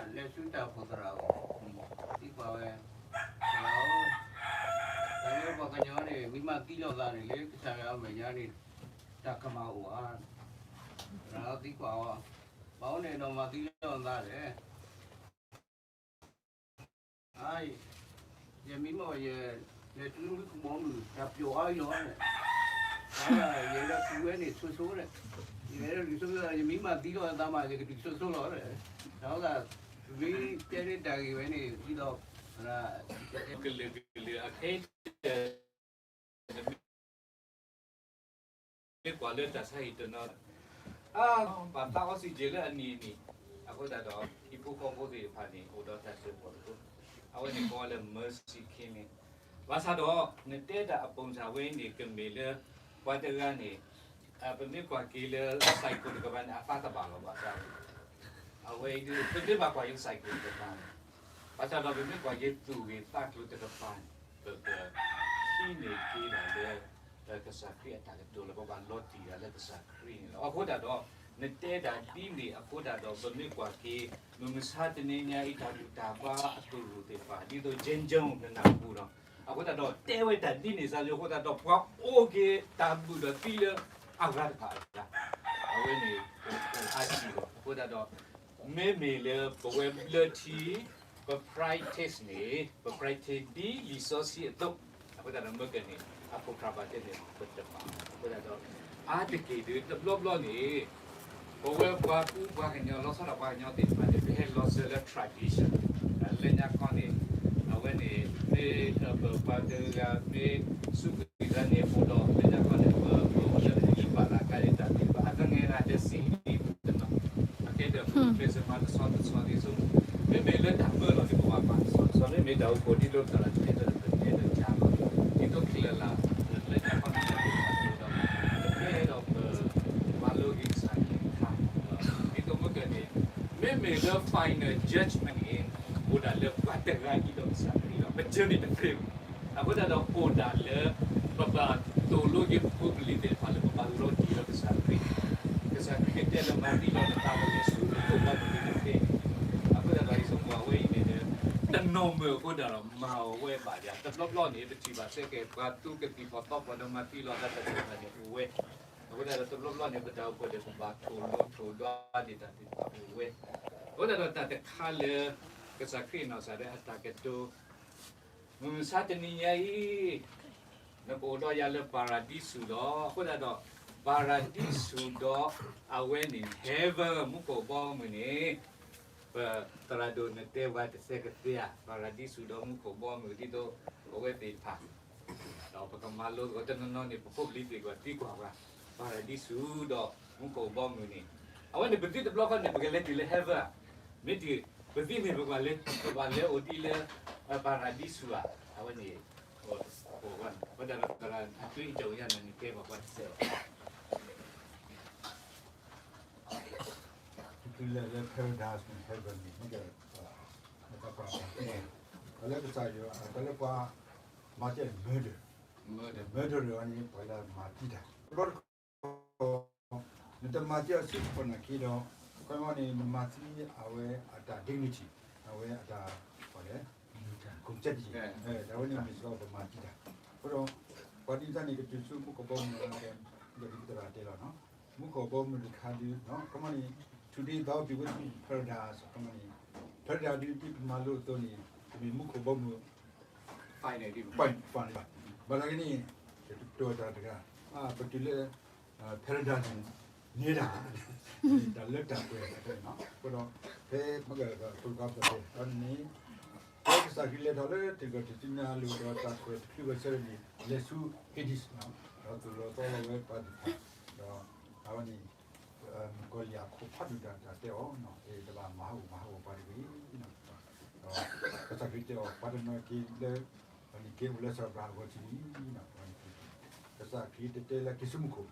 ပဖိပလံၤ ဒီးပဝဲပနီၢ်ကစၢ်ဒၣ်ဝဲ လၢပဂီၢ်ဘၣ်အဂီၢ်တဂ့ၤ လၢပဝဲပှၤစူၢ်က့ၤဖိသ့ၣ်တဖၣ်န့ၣ် မ့ၢ်သံန့ၣ် အဝဲသ့ၣ်တဖၣ် ကကဲထီၣ်ဝဲဒၣ်တၢ်တဃၣ် ကကဲထီၣ်ဝဲဒၣ်သယဲၢ်တဆံးဘၣ် မ့ၢ်တခီ ကစၢ်ခရံာ်ကလုၢ်ကထါစံးဝဲဒၣ်လီၤတံၢ်လီၤဆဲး လၢယကအိၣ်သု ဒီးသုအိၣ်ဒီးယၤလီၤ န့ၣ်မ့ၢ်တၢ်တခါလၢယဆှီပှဲၤစ့ၢ်ကီး တၢ်သံကွၢ် လၢတၢ်သိၣ်လိလၢသရၣ်ဟ့ၣ်ခီအံၤလီၤ ဒီးသရၣ်မ့ၢ်အဲၣ်ဒိး ဆၢဟ့ၣ်ခီအံၤလီၤလၢတၢ်ဂ့ၢ်တခါအံၤစ့ၢ်ကီး ကမ့ၢ်စ့ၢ်ကီးတၢ်ဂ့ၢ်တၢ်ဂီၤဖးဒိၣ် လၢမုၢ်ဟူဆၢဖိသ့ၣ်တဖၣ်အဂီၢ်စ့ၢ်ကီးန့ၣ်လီၤ အဂၤစဲပူၤဒံးဧါ တၢ်အိၣ်ဖှိၣ်ဖိတဂၤ လဲၤဆူတၢ်အိၣ်ဖှိၣ်သရၣ်အအိၣ် သံကွၢ်ဝဲ သရၣ်ဧၢ, တၢ်လၢပှၤကညီန့ၣ် မ့ၢ်မၤသံလီၤသးန့ၣ် လၢကစၢ်ယွၤအမဲာ်ညါန့ၣ် တၢ်ကမၣ်အိၣ်ဧါ. သရၣ်သံကွၢ်အီၤ, ဘၣ်အိၣ်န့ၣ်ဒီးမၤသံလီၤသးလဲၣ်. အါ, ယမ့ၢ်မ့ၢ်ယလဲၤတုၤမုၢ်ကဘီမုၢ် တၢ်ပျီၤအါအံၤလီၤ. ယလဲၤတုၤဝဲန့ၣ်ဆိဆိန့ၣ်, ယလဲၤတုၤဆိဆိ ယမ့ၢ်မၤသံလီၤသးမး ယကတုၤဆိဆိလီၤ. တၢ်အိၣ်သး မ့ၢ်တဲလၢတၢ်ဂ့ၢ်ဝဲန့ၣ် ဒ်သိး ကလုာ်ကလုာ်အခဲအံၤ မ့ၢ်ကွၢ်လၢတၢ်ဆါဟံၣ်တနီၤ, အါ, ဘၣ်သး oxygen လၢအနံၤအနံၤ, အဃိသတးဒီး ဟံၣ်ဖိဃီဖိသ့ၣ်တဖၣ်န့ၣ် အိၣ်ဒီးတၢ်စၢၤဖှိၣ်သကိး, အဝဲန့ၣ်ကိးလၢ mercy killing န့ၣ်, ဘၣ်ဆၣ်ဒီး နတဲတၢ်အပုံစံးဝဲအံၤန့ၣ် ကမ့ၢ်လၢ ပှၤတဂၤန့ၣ် ပမ့ၢ်ကွၢ်က့ၤလၢ psycho တကပၤန့ၣ် အသးတဘၣ်လီၤဘၣ်ဆၣ်, အဝဲအံၤ ပမ့ၢ်ဘၣ်ကွၢ်က့ၤ psycho တကပၤန့ၣ်, ဘၣ်ဆၣ်ဒီးပမ့ၢ်ကွၢ်က့ၤသူၣ်ဂ့ၤသးကျိၤတကပၤန့ၣ် ပကဟံးန့ၢ်က့ၤဒၣ်လၢ ကစၢ်ခရံာ်အတၢ်ကတိၤလၢပဘၣ်လီၤတံၢ်ဒၣ်လၢကစၢ်ခရံာ်န့ၣ်လီၤ. အဃိသတးဒီး နတဲတၢ်ဒ်န့ၣ်အဃိသတးဒီး ပမ့ၢ်ကွၢ်က့ၤ မုၢ်မဆါတနံၤညါအံၤ တၢ်ဘူၣ်တၢ်ဘါအကရူၢ်သ့ၣ်တဖၣ် ဒ်သိး Jim Jones နနၢ်ဟူဒီး အဃိသတးဒီး တဲဝဲတၢ်ဒ်န့ၣ်စၢ်ယိၤအဃိသတးဒီး ပှၤအိၣ်က့ၤတၢ်ဘူၣ်ဒီးသံလၢအဂၤတဖၣ်အဂၤ အဝဲန့ၣ် ပအိၣ်အါထံၣ်ဒီး အဃိသတးဒီး မ့မ့ၢ်လၢပဝဲဘျၢထံ ပ practice န့ၣ် ပ practice ဒ်လံာ်စီဆှံအသိး အဃိသတးဒီးမ့ၢ်ကဲန့ၣ် အခိၣ်ခရၢဘၣ်တဲန့ၣ် ပတဘၣ် အဃိသတးဒီး အါတက့ၢ်ဒုးတဘျီဘျီန့ၣ် ပဝဲပှၤကူပှၤကညီ လီၤဆီဒၣ်ပှၤကညီသ့ၣ်တဖၣ်န့ၣ် ပဟဲလီၤစၢၤလၢ tradition လၢညါခီန့ၣ် အဝဲန့ၣ် မ့ၢ် ပပှၤတဂၤမ့ၢ်စူးကွံာ်တၢ်န့ၣ် အိၣ်ဒီးလၢညါခီန့ၣ် ပ ပအိၣ်လၢပဘၣ်သးခါအံၤတၢ်သ့ၣ်တဖၣ် အသငဲၤဂၤတစံးဒံးတနီၤ အကဲဒီး Christmas တဆီတဆီဒ်သိး မ့မ့ၢ်လၢတၢ်မၢလီၤန့ၣ် ပဘၣ်မၤတဆီတဆီ မ့မ့ၢ်တၢ်အိၣ်ဖှိၣ်ဒ်သိးသရၣ်တဲဒီး ပတဲဒီးကါလီၤ ဒ်သိးချၢၣ်လၢ် လၢညါခီန့ၣ် ဒီး ပမၤလိက့ၤကစၢ်ယွၤအကလုၢ်ကထါ ဒ်သိးမ့ၢ်ကဲန့ၣ် မ့မ့ၢ်လၢ final judgment န့ၣ် အိၣ်ဒၣ်လၢပှၤတဂၤအံၤဒီးကစၢ်ခရံာ်လီၤ. ပ journey တဖျ့ဘၣ်. အဃိသတးဒီးအိၣ်ဒၣ်လၢ ပဘၣ်သိၣ်လိက့ၤပဖိပလံၤသ့ၣ်တဖၣ်လၢပဘၣ်လီၤတံၢ်လၢကစၢ်ခရံာ် ကစၢ်ခရံာ်ကတဲလၢမၤသံလီၤနသးလၢယ့ၣ်ၡူး မူခိၣ်ဘီမုၢ်တဖျ့န့ၣ် အဃိသတးဒီးယဆိကမိၣ်အဝဲအံၤန့ၣ်ဒီး တနီၤမုာ်အဃိသတးဒီးမၤအီၤဝဲဘၣ်ယၤ တဘျီဘျီန့ၣ် ပထံၣ်ဘၣ်စ့ၢ်ကီး ပှၤသူကသံၣ်ဖီၣ်သီဖီၣ်ဒီးမၤသံလီၤတၢ်တဖၣ်န့ၣ်အိၣ်ဝဲ အဃိသတးဒီးတဘျီဘျီန့ၣ် ပတၢ်အိၣ်ဖှိၣ်ဒီးပဘၣ်ထိၣ်လိထိၣ်ဒွးဒံးတၢ်သ့ၣ်တဖၣ်အိၣ်ဝဲ အဃိသတးဒီးတၢ်တခါလၢ ကစၢ်ခရံာ်နီၢ်ကစၢ်ဒၣ်အတၢ်ကတိၤ မုၢ်မဆါတနံၤညါအံၤ နကအိၣ်ဒီးယၤလၢပၤရဒံစူၤလီၤ. အဃိသတးဒီး ပၤရဒံစူၤဒီး အဝဲန့ၣ် heaven မူခိၣ်ဘီမုၢ်န့ၣ် ပသရၣ်ဒိၣ်နတဲဝဲတစဲးကသ့ဧါ ပၤရဒံစူၤဒီးမူခိၣ်ဘီမုၢ်ဒ်သိး အဝဲသ့ၣ်တဖၣ် ဒီးပကမၤလိသကိးတနီၤနီၤန့ၣ် ပဖိပလံၤသ့ၣ်ကီးသံကွၢ်ပှၤ ပၤရဒံစူၤဒီးမူခိၣ်ဘီမုၢ်န့ၣ် အဝဲန့ၣ်ပသံတဘျီဃီန့ၣ် ပကလဲၤတုၤလၢ heaven ဧါ မ့ၢ်တုၤ ပသံန့ၣ် ပကဘၣ်လဲၤ ပကဘၣ်လဲၤအိၣ်ဒ်လၢ ပၤရဒံစူၤဧါ အဝဲန့ၣ် အဃိသတးဒီး အကျိအံၤတအိၣ်ယၤန့ၣ် နကဲဘၣ်ပှၤတစဲးလီၤ လၢ paradise န့ၣ် heaven န့ၣ် မ့ၢ်ကဲ တၢ်ပှၤမၤသံ တၢ်လၢကစၢ်ယွၤ တၢ်လၢပှၤမၤသံ murder murder န့ၣ် ပှၤလၢမၤသံတၢ် တဘျီတခီၣ် နတမၤသံအီၤဆူကဖီၣ်နာ်က့ဒီး ခီမီန့ၣ် နမၤသံအဝဲအတၢ် dignity အဝဲအတၢ် လဲၤ ဂုဏ်စက်တယံၤ တၢ်ဝဲန့ၣ်မ့ၢ်စ့ၢ်ကီးပမၤသံတၢ် အဃိဒီး ပှၤသံတၢ်န့ၣ် ကတုၤဆူမူခိၣ်ဘီမုၢ်လီၤ ဒီးဒ်ပသရၣ်တဲလီၤ မူခိၣ်ဘီမုၢ်တခါဒုး ခီမီန့ၣ် today thou be with me in paradise ခီမီန့ၣ် paradise ဒုးဒ်ပမၤလိအသိးန့ၣ် တမ့ၢ်မူခိၣ်ဘီမုၢ် final ဘၣ် ဘၣ်ဆၣ်က့န့ၣ် တၢ်တဂၤ ပတုၤလၢ paradise န့ၣ် န့ၢ်ဒၣ် တၢ်လၢတၢ်ပှဲၤအဃိဒီး ဖဲမ့ၢ်ကပကီပသ့ ဒီးန့ၣ် ဖဲကစၢ်ခရံာ်လဲၤထီၣ်လၢတၢ်ကီၢ်တစုညါအလိၤဒီးတၢ်ကွဲးတချုးဘၣ်ဆၢန့ၣ် လဲၤဆူ Hades ဒီးသိၣ်လိသီလီၤဝဲပှၤသ့ၣ်တဖၣ် ဒီးအဝဲန့ၣ် မုၣ်ကီၤလံၢ်အခိၣ်ဖးဒိၣ်တၢ်တဲအီၤ တဘၣ်မၤဟးဂီၤမၤဟးဂီၤပှၤတဂ့ၤ ဒီးကစၢ်ခရံာ်တဲအီၤ ပှၤတနီၤက့ၤလၢ ပှၤန့ၣ်က့ၤအိၣ်လၢစီၤပၤအဂီၢ်ထံးလံ ကစၢ်ခရံာ်တတဲလၢက့ၤဆူမူခိၣ်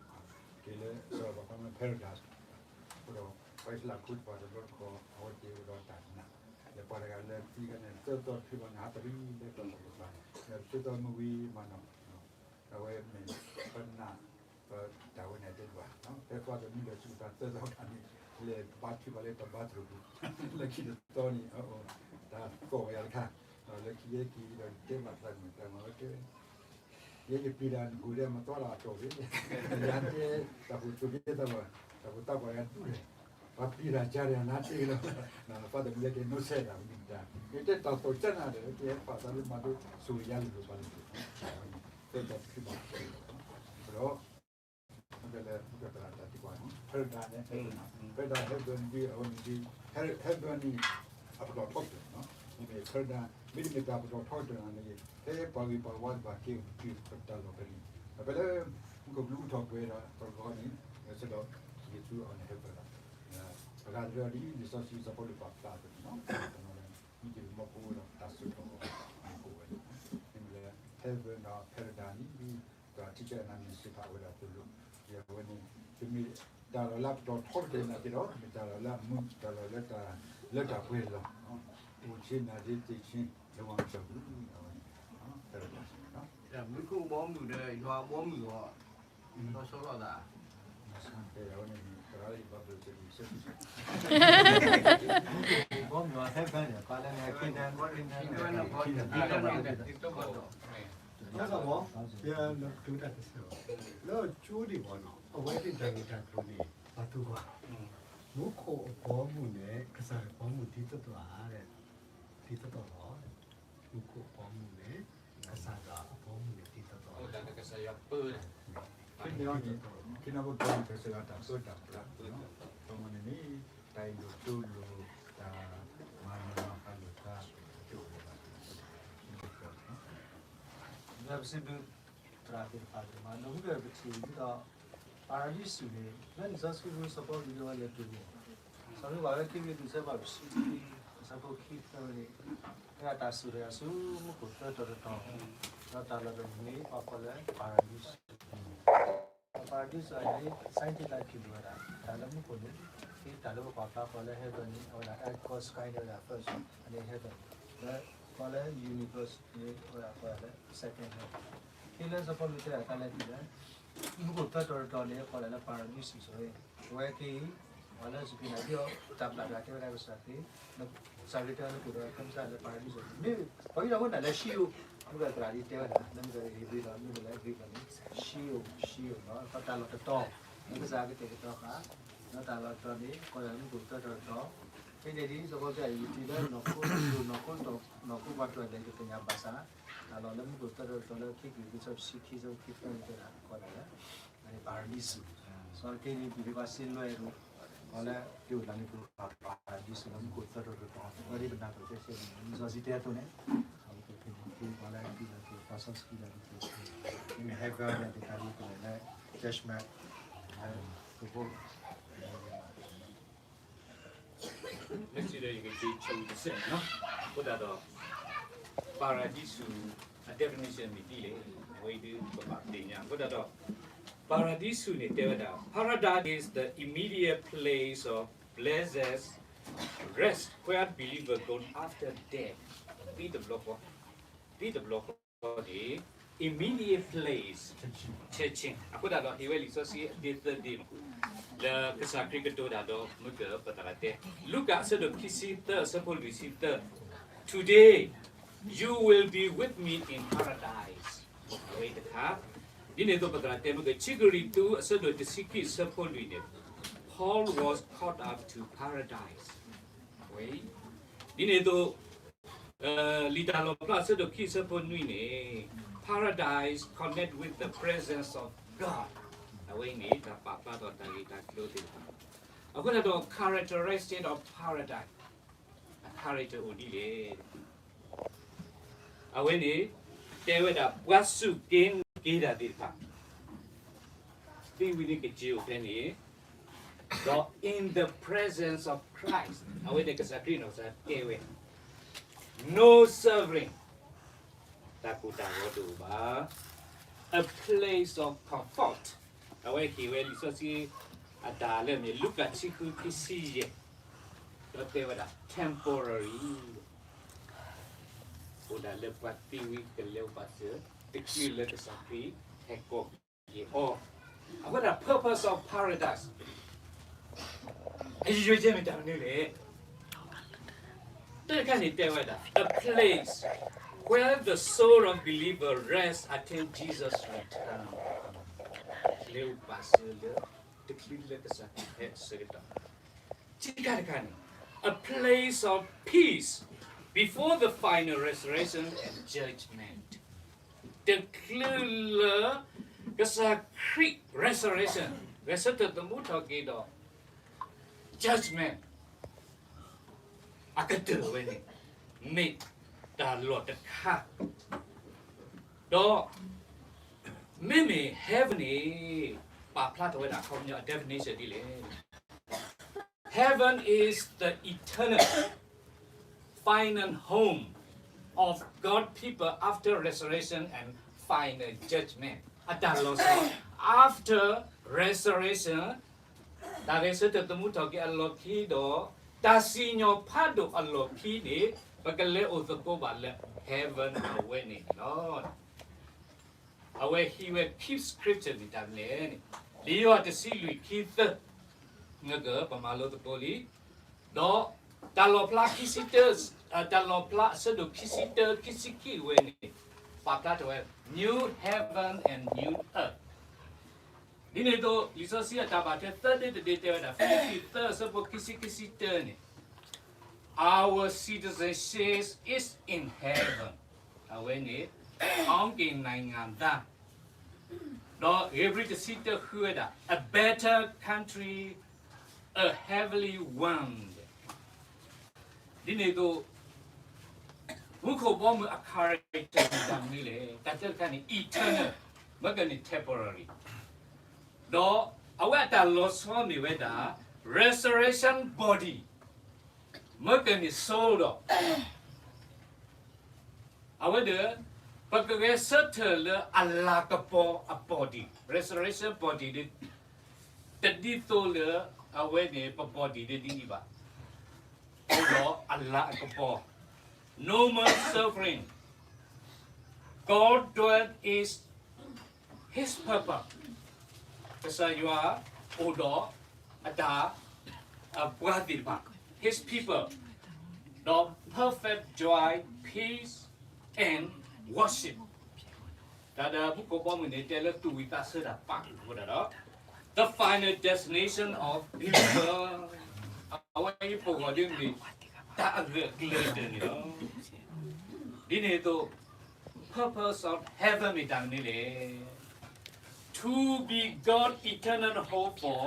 က့ၤလၢစီၤပၤ paradise အဃိဒီး ပှၤအံၣ်စရ့လးဖိတဖၣ်တဘျီတခီၣ် အဝဲသ့ၣ်အိၣ်ဒီးတၢ်နာ် လၢပှၤတဂၤလၢသံခါန့ၣ် သၢသီတချုးဘၣ်န့ၣ် ဟးတရံးလၢပှၤကပၤန့ၣ် သၢသီမ့ၢ်ဝံၤမးနီၤ အဝဲမ့ၢ်ပနာ် ပတၢ်ဝဲန့ၣ်တဲဘၣ် ဖဲပှၤတမုၢ်လၢၤဆူပတၢ်သၢသီခါန့ၣ် လဲၤဘါထုကဖၣ်လၢတၢ်ဘါသရိာ်ပူၤ လၢခံတသီန့ၣ် တၢ်သီၣ်ဝဲယၤတခါ ဒီးလၢခံယဲက့ၤဒီးတဲဘၣ်သရၣ်မုၣ် သရၣ်မုၣ်ဝဲတဲ ယဲယပျံၤတၢ်နကိၢ်ဒီးမၤသီတၢ်အတီၢ်ဝဲ ယတဲတၢ်ဖိသိၣ်က့သးလီၤ တၢ်ဖိသၣ်ပှၢ်ယၤဒူၣ်လဲၣ် ပှၤပျံၤတၢ်ကါဒီးနၤတ့ၢ်လီၤ ပှၤတမုၢ်လၢက့ၤနိးဆဲးတၢ်ဝဲန့ၣ်တၢ် ယတဲတၢ်သီၣ်ကၢနၤဒီး ကဲပာ်သးလၢမၤဒိးဆိၣ်ဂ့ၤယၤလၢပှၤလၢ သၢသီတချုးဘၣ် ဒီး မ့ၢ်ကဲလၢ မ့ၢ်ကဲသရၣ်တၢ်သံကွၢ် paradise န့ၣ် paradise heaven ဒ်အဝဲန့ၣ်ဒ် heaven န့ၣ် အပတီၢ်ထီကတၢၢ် မ့မ့ၢ် paradise မ့တမ့ၢ်တၢ်ပတီၢ်ထီကတၢၢ်န့ၣ် ဖဲပှၤဂ့ၤပှၤဝါတဖၣ်က့ၤအိၣ်တုၤပတၢ်လီၢ်ဖဲန့ၣ် ဖဲလၢ မူခိၣ်ကလူးအိၣ်ထီၣ်ပှဲၤဒီး တဘျီဃီန့ၣ် ဆၢဒီးက့ၤဆူအီၤန့ၣ် heaven လီၤ အဂၤတရၢ်ဒ်လံာ်စီဆှံစီၤပီလူးပာ်ဖျါအသိးန့ၣ် တနီၤလၢ မ့ၢ်တၢ်မီၤဖိဒီးတၢ်စိတၢ်ကမီၤ မ့ၢ်ကိးဝဲန့ၣ် မ့မ့ၢ်လၢ heaven ဒီး paradise န့ၣ် တၢ်ထံၣ်ကဲနၤမ့ၢ်စ့ၢ်ကီးဝဲဒၣ်သိၣ်လိ ယဝဲန့ၣ် တမ့ၢ်တၢ်လီၤလၢအပတီၢ်ထီကတၢၢ်နာ်က့ဒီး မ့ၢ်တၢ်လီၤလၢအမုာ် တၢ်လီၤလၢတၢ်လၢတၢ်ပှဲၤလီၤ အိၣ်ဆ့နၤသ့သ့ဆ့ လၢဝၤကစၢ်ပူၤ အဝဲန့ၣ် paradise န့ၣ် မူခိၣ်ဘီမုၢ်ဒီးယွၤဘီမုၢ်အီၤ လီၤဆီလိာ်သး လၢကၠိဒံးဘၣ်နီၤ အဝဲသ့ၣ်တၢ်ဂ့ၢ်တၢ်ကျိၤန့ၣ် ပှၤသူကွၢ် မူခိၣ်အဘီအမုၢ်န့ၣ် ကစၢ်ယွၤအဘီအမုၢ်ဒ်သိးသိးဧါ, ဒ်သိးသိးလီၤ. မူခိၣ်အဘီအမုၢ်န့ၣ် ကစၢ်ယွၤအဘီအမုၢ်န့ၣ်ဒ်သိးသိးလီၤ. ခီဖျိန့ၣ် တၢ်အံၤလိာ်တိလိာ် တၢ်မၤနၢၤမၤဃါလိာ်သး တအိၣ်ဘၣ်. ပစံးဘျုးသရၣ်သ့ၣ်တဖၣ်ဒိၣ်မး, ဒီးမ့ၢ်ပထံၣ်ဒ်သိး ပၤရဒံစူၤန့ၣ် လၢလံာ်စီဆှံပူၤ စီၤပီလူးတဲဝဲလၢပှဲၤဂီၢ်, စီၤပီလူးပာ်ဝဲခံကရံၣ်သူး အဆၢဒိၣ်ခံ သၢန့ၣ်, လၢအတၢ်စူၤတဂၤဆူမူခိၣ်သၢတီၤတတီၤ, ဒီးတၢ်လီၢ်တတီၤန့ၣ် ပှၤကိးလၢပၤရဒံစူၤ ပၤရဒံစူၤန့ၣ် scientist တၢ်ခံးလိာ်ဝဲဒၣ် တၢ်လၢမူခိၣ်န့ၣ် တၢ်လၢပပာ်ဖျါဃီလၢ heaven န့ၣ် အဝဲဒၣ် အကီ sky န့ၣ်ဝဲဒၣ် first န့ၣ် heaven, လၢကိးလၢ universe န့ၣ် အဝဲဒၣ်ကိးလၢ second heaven. ဟ့ၣ်လၢစီၤပီလူးတဲဒၣ်တၢ်လဲၣ်ဒ်လဲၣ်, မူခိၣ်သၢတီၤတတီၤန့ၣ် ကိးဒၣ်လၢပၤရဒံစူၤ အဝဲက့ၤ ပှၤလၢစူၢ်က့ၤနာ်က့ၤအီၤ တၢ်ဘျၣ်တဂၤတဲဝဲဒၣ်ကစၢ်ခရံာ် ကစၢ်ခရံာ်တဲနကိၣ်ဒီး ကစၢ်လၢပၤရဒံစူၤန့ၣ် မ့ၢ်ပှၤဟံးထီၣ်ဖိန့ၣ်လၢ Sheol, မ့ၢ်သရၣ်ဒ်တဲဝဲဒၣ် လၢမ့ၢ်ဂ့ၤလီၤ မ့ၢ်လၢ Greek န့ၣ် Sheol, Sheol နီၤ တၢ်လီၢ်တတီၤ လၢကစၢ်ကတဲာ်ကတီၤဃာ် ဒီးတၢ်လီၢ်တတီၤန့ၣ် ကိးဒၣ်လၢမူခိၣ်သၢတီၤတတီၤ, ဖဲန့ၣ်ဒ်စီၤပီလူးတဲ ယထံၣ်လၢနီၢ်ခိ နီၢ်ခိ ပှၤတၢၢ်ဒီးယကသ့ၣ်ညါဘၣ်ဆၣ် တၢ်လီၢ်လၢမူခိၣ်သၢတီၤတတီၤလၢခံကရံၣ်သူး ဆၢခံ ဆၢဖိခံ သၢန့ၣ်တဲဒၣ် ကိးဒၣ်လၢ ပၤရဒံစူၤ, စီၤက့န့ၣ် ပှၤဘၣ်စံးလဲၣ်ဒိး ကိးလၢ တၢ်အိၣ်လၢန့ၣ် ပၤရဒံစူၤလၢမူခိၣ်သၢတီၤတတီၤ ဝဲဒၣ်ပနၢ်ပၢၢ်တဲဆၢန့ၣ် လံာ်စီဆှံတဲအသိးန့ၣ် အဝဲသ့ၣ်ဖဲန့ၣ် ပှၤလၢဒ်လၢပှၤစီဆှံလၢ heaven န့ၣ် တခါဒ်ကလဲၤလၢ judgment လၢကဘိ လၢစံးဒီးယကက့ၤဆိကတစဲးန့ၣ်လီၤ. အဃိသတးဒီး ပၤရဒံစူၤအ definition မ့ၢ်ဒ်လဲၣ်, အဝဲအံၤဒုးပဘၣ်သ့ၣ်ညါ. အဃိသတးဒီး ပၤရဒံစူၤန့ၣ်တဲဝဲဒၣ် Paradise is the immediate place of blessed rest where believer go after death. သံတဘျီဃီ, သံတဘျီဃီန့ၣ် immediate place, ဆဲးဆဲး အဃိသတးဒီး ဟ့ၣ်ဝဲလံာ်စီဆှံအဒ့သၢဒ့မး လၢကစၢ်ခရံာ်ကတိၤတၢ်ဒီးမုၢ်ကၢၢ်ပသရၣ်တဲ လူၤကၣ်အဆၢဒိၣ်ခံဆံသၢ အဆၢဖိလွံၢ်ဆံသၢ Today you will be with me in paradise. အဝဲတခါ ဒ်န့ၣ်အသိးပသရၣ်တဲမုၢ်ကၢၢ် ခံကရံၣ်သူး အဆၢဒိၣ်တဆံခံ အဆၢဖိလွံၢ်န့ၣ် Paul was caught up to paradise. အဝဲ ဒ်န့ၣ်အသိး လံာ်တၢ်လီၣ်ဖျါ အဆၢဒိၣ်ခံ အဆၢဖိနွံန့ၣ် Paradise connect with the presence of God. အဝဲအံၤန့ၣ် တၢ်ပာ်ဖျါထီၣ်တၢ်ဂ့ၢ်တၢ်ကျိၤသ့ၣ်တဖၣ် အဃိသတးဒီး characteristic of paradise အ character အိၣ်ဒ်လဲၣ်. အဝဲန့ၣ် တဲဝဲဒၣ် ပှၤစူၢ်က့ၤနာ်က့ၤတၢ်သ့ၣ်တဖၣ် သံဝံၤန့ၣ်ကစၢ်အိၣ်ဖဲန့ၣ် ဒီး in the presence of Christ အဝဲန့ၣ်ကစၢ်ခရံာ်နီၢ်ကစၢ်တဲဝဲ no suffering တၢ်ကိၢ်တၢ်ဂီၤတအိၣ်ဘၣ် a place of comfort အဝဲဟ့ၣ်ဝဲလံာ်စီဆှံအတၢ်လၢမ့ၢ် လူၤကၣ် ဆံဃု ခံဆံယဲၢ် ဒီးတဲဝဲဒၣ် temporary အိၣ်ဒၣ်လၢပှၤသံဝံၤကလဲၤအိၣ်ဘၣ်စၢၤ တချုးလၢကစၢ်ခရံာ်ဟဲကီၢ်က့ၤအီၤ အဃိသတး purpose of paradise အရည်ရွယ်ချက်မ့ၢ်တၢ်မနုၤလဲၣ်. တၢ်တခါန့ၣ်တဲဝဲဒၣ် a place where the soul of believer rest until Jesus return လဲၤအိၣ်ဘၣ်စၢၤလၢ တချုးလၢကစၢ်ခရံာ်ဟဲအဆၢကတီၢ် ခံခါတခါန့ၣ် a place of peace before the final resurrection and judgment တချုးလၢ ကစၢ်ခရံာ် resurrection ဂဲၤဆၢထၢၣ်သမူထီၣ်က့ၤဒီး judgment အကတၢၢ်ဝဲန့ၣ် မ့ၢ်တၢ်လီၢ်တခါ ဒီး မ့မ့ၢ် heaven န့ၣ် ပာ်ဖျါထီၣ်ဝဲဒၣ်အခီပညီ အ definition ဒ်လဲၣ်. Heaven is the eternal final home of God people after resurrection and final judgment အတၢ်လီၤဆီ after resurrection တၢ်ဂဲၤဆၢထၢၣ်သမူထီၣ်က့ၤအလီၢ်ခံဒီး တၢ်စံၣ်ညီၣ်ဖးဒိၣ်အလီၢ်ခံန့ၣ် ပကလဲၤအိၣ်သကိးဘၣ်လၢ heaven အဝဲန့ၣ်လီၤ. အဝဲဟံးဝဲ keep scripture န့ၣ်တၢ်မနုၤလဲၣ်န့ၣ် လံာ်ယိၤဟၣ်တဆံလွံၢ်ခံသၢ, နကပမၤလိသကိးလံ, ဒီးတၢ်လီၣ်ဖျါခံဆံတၢ, တၢ်လီၣ်ဖျါအဆၢဒိၣ်ခံဆံတၢ ခံဆံခံဝဲန့ၣ်, ပာ်ဖျါထီၣ်ဝဲ new heaven and new earth. ဒ်န့ၣ်အသိး လံာ်စီဆှံအတၢ်ဘၣ်ထွဲသၢဒ့တဒ့တဲဝဲဒၣ် ဖံလံးပံၤသၢအဆၢဖိခံဆံ ခံဆံတၢန့ၣ်, Our citizenship is in heaven. အဝဲန့ၣ် ဟောင်းကင်နိုင်ငံသား, ဒီးဧ့ၤဘြံၤတဆံတၢဃုဝဲဒၣ် a better country, a heavenly one. ဒ်န့ၣ်အသိး မူခိၣ်ဘီမုၢ်အ character မ့ၢ်တၢ်မနုၤလဲၣ်, တၢ်တၢတခါန့ၣ် eternal, မ့ၢ်ကန့ၣ် temporary, ဒီးအဝဲအတၢ်လီၤဆီမ့ၢ်ဝဲဒၣ် resurrection body, မ့ၢ်ကန့ၣ် soul ဒီး အဝဲဒီး ပကဂဲၤဆၢထၢၣ်လၢအလၤကပီၤအ body, resurrection body ဒ် တဒ်သိးလၢ အဝဲန့ၣ် ပ body ဒ်ဒ်အံၤဘၣ်, အိၣ်ဒီးအလၤအကပီၤ, no more suffering, God dwell is His people, ကစၢ်ယွၤအိၣ်ဒီးအတၢ် အပှၤသ့ၣ်တဖၣ်, His people, ဒီး perfect joy, peace and worship. တၢ်ဒီးမူခိၣ်ဘီမုၢ်န့ၣ် တဲလၢသူၣ်ဝံၣ်သးဆၢတၢ်ပာ်အဃိဒၣ်ဒီး the final destination of believer, အဝဲအံၤပဂီၢ်ဒ်မ့ၢ် တၢ်အဂၢၢ်အကျၢၤတဖၣ်န့ၣ်လီၤ. ဒ်န့ၣ်အသိး purpose of heaven မ့ၢ်တၢ်မနုၤလဲၣ်. To be God eternal hope for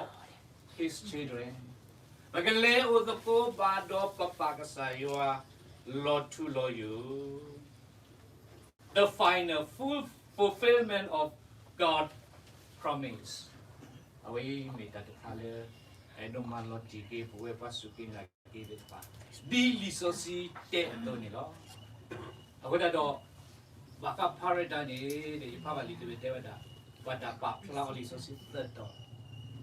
His children. ပကလဲၤအိၣ်သကိးဘၣ်ဒီးပပၢ်ကစၢ်ယွၤ လီၤထူလီၤယိာ်, the final full fulfillment of God promise. အဝဲအံၤမ့ၢ်တၢ်တခါလၢ အဲၣ်ဒိးမၤလီၤတံၢ်က့ၤ ပဝဲပှၤစူၢ်က့ၤနာ်က့ၤသ့ၣ်တဖၣ် ဒ်လံာ်စီဆှံတဲအသိးန့ၣ်လီၤ. အဃိသတးဒီး ဘၣ်ဃး paradise န့ၣ် ယဖးဘၣ်လံာ်တဘ့ၣ်တဲဝဲဒၣ် ပှၤတၢ်ပာ်ဖျါအီၤလံာ်စီဆှံသၢတီ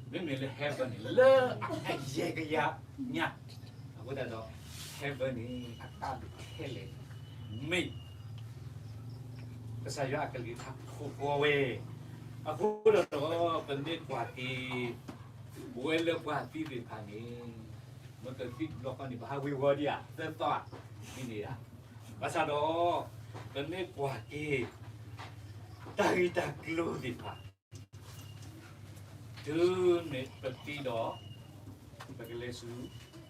ၤ, မ့မ့ၢ်လၢ heaven န့ၣ် လၢအယဲၢ်ကယၤညါ, အဃိသတးဒီး heaven န့ၣ် အကါဒိၣ်ခဲလၢာ် မ့ၢ် ကစၢ်ယွၤအကလုၢ်ကထါခိးကွၢ်ဝဲ, အဃိသတးဒီး ပမ့ၢ်ကွၢ်က့ၤ ပဝဲလၢပှၤသံသ့ၣ်တဖၣ်န့ၣ် မ့ၢ်ကသံတဘျီဃီန့ၣ် ပဟးဝ့ၤဝီၤဒံးဧါ, သၢသီဧါ, ဒ်န့ၣ်ဧါ. ဘၣ်ဆၣ်ဒီး ပမ့ၢ်ကွၢ်က့ၤ တၢ်ဂ့ၢ်တၢ်ကျိၤသ့ၣ်တဖၣ် တုၤမ့ၢ်ပသံဒီး ပကလဲၤဆူ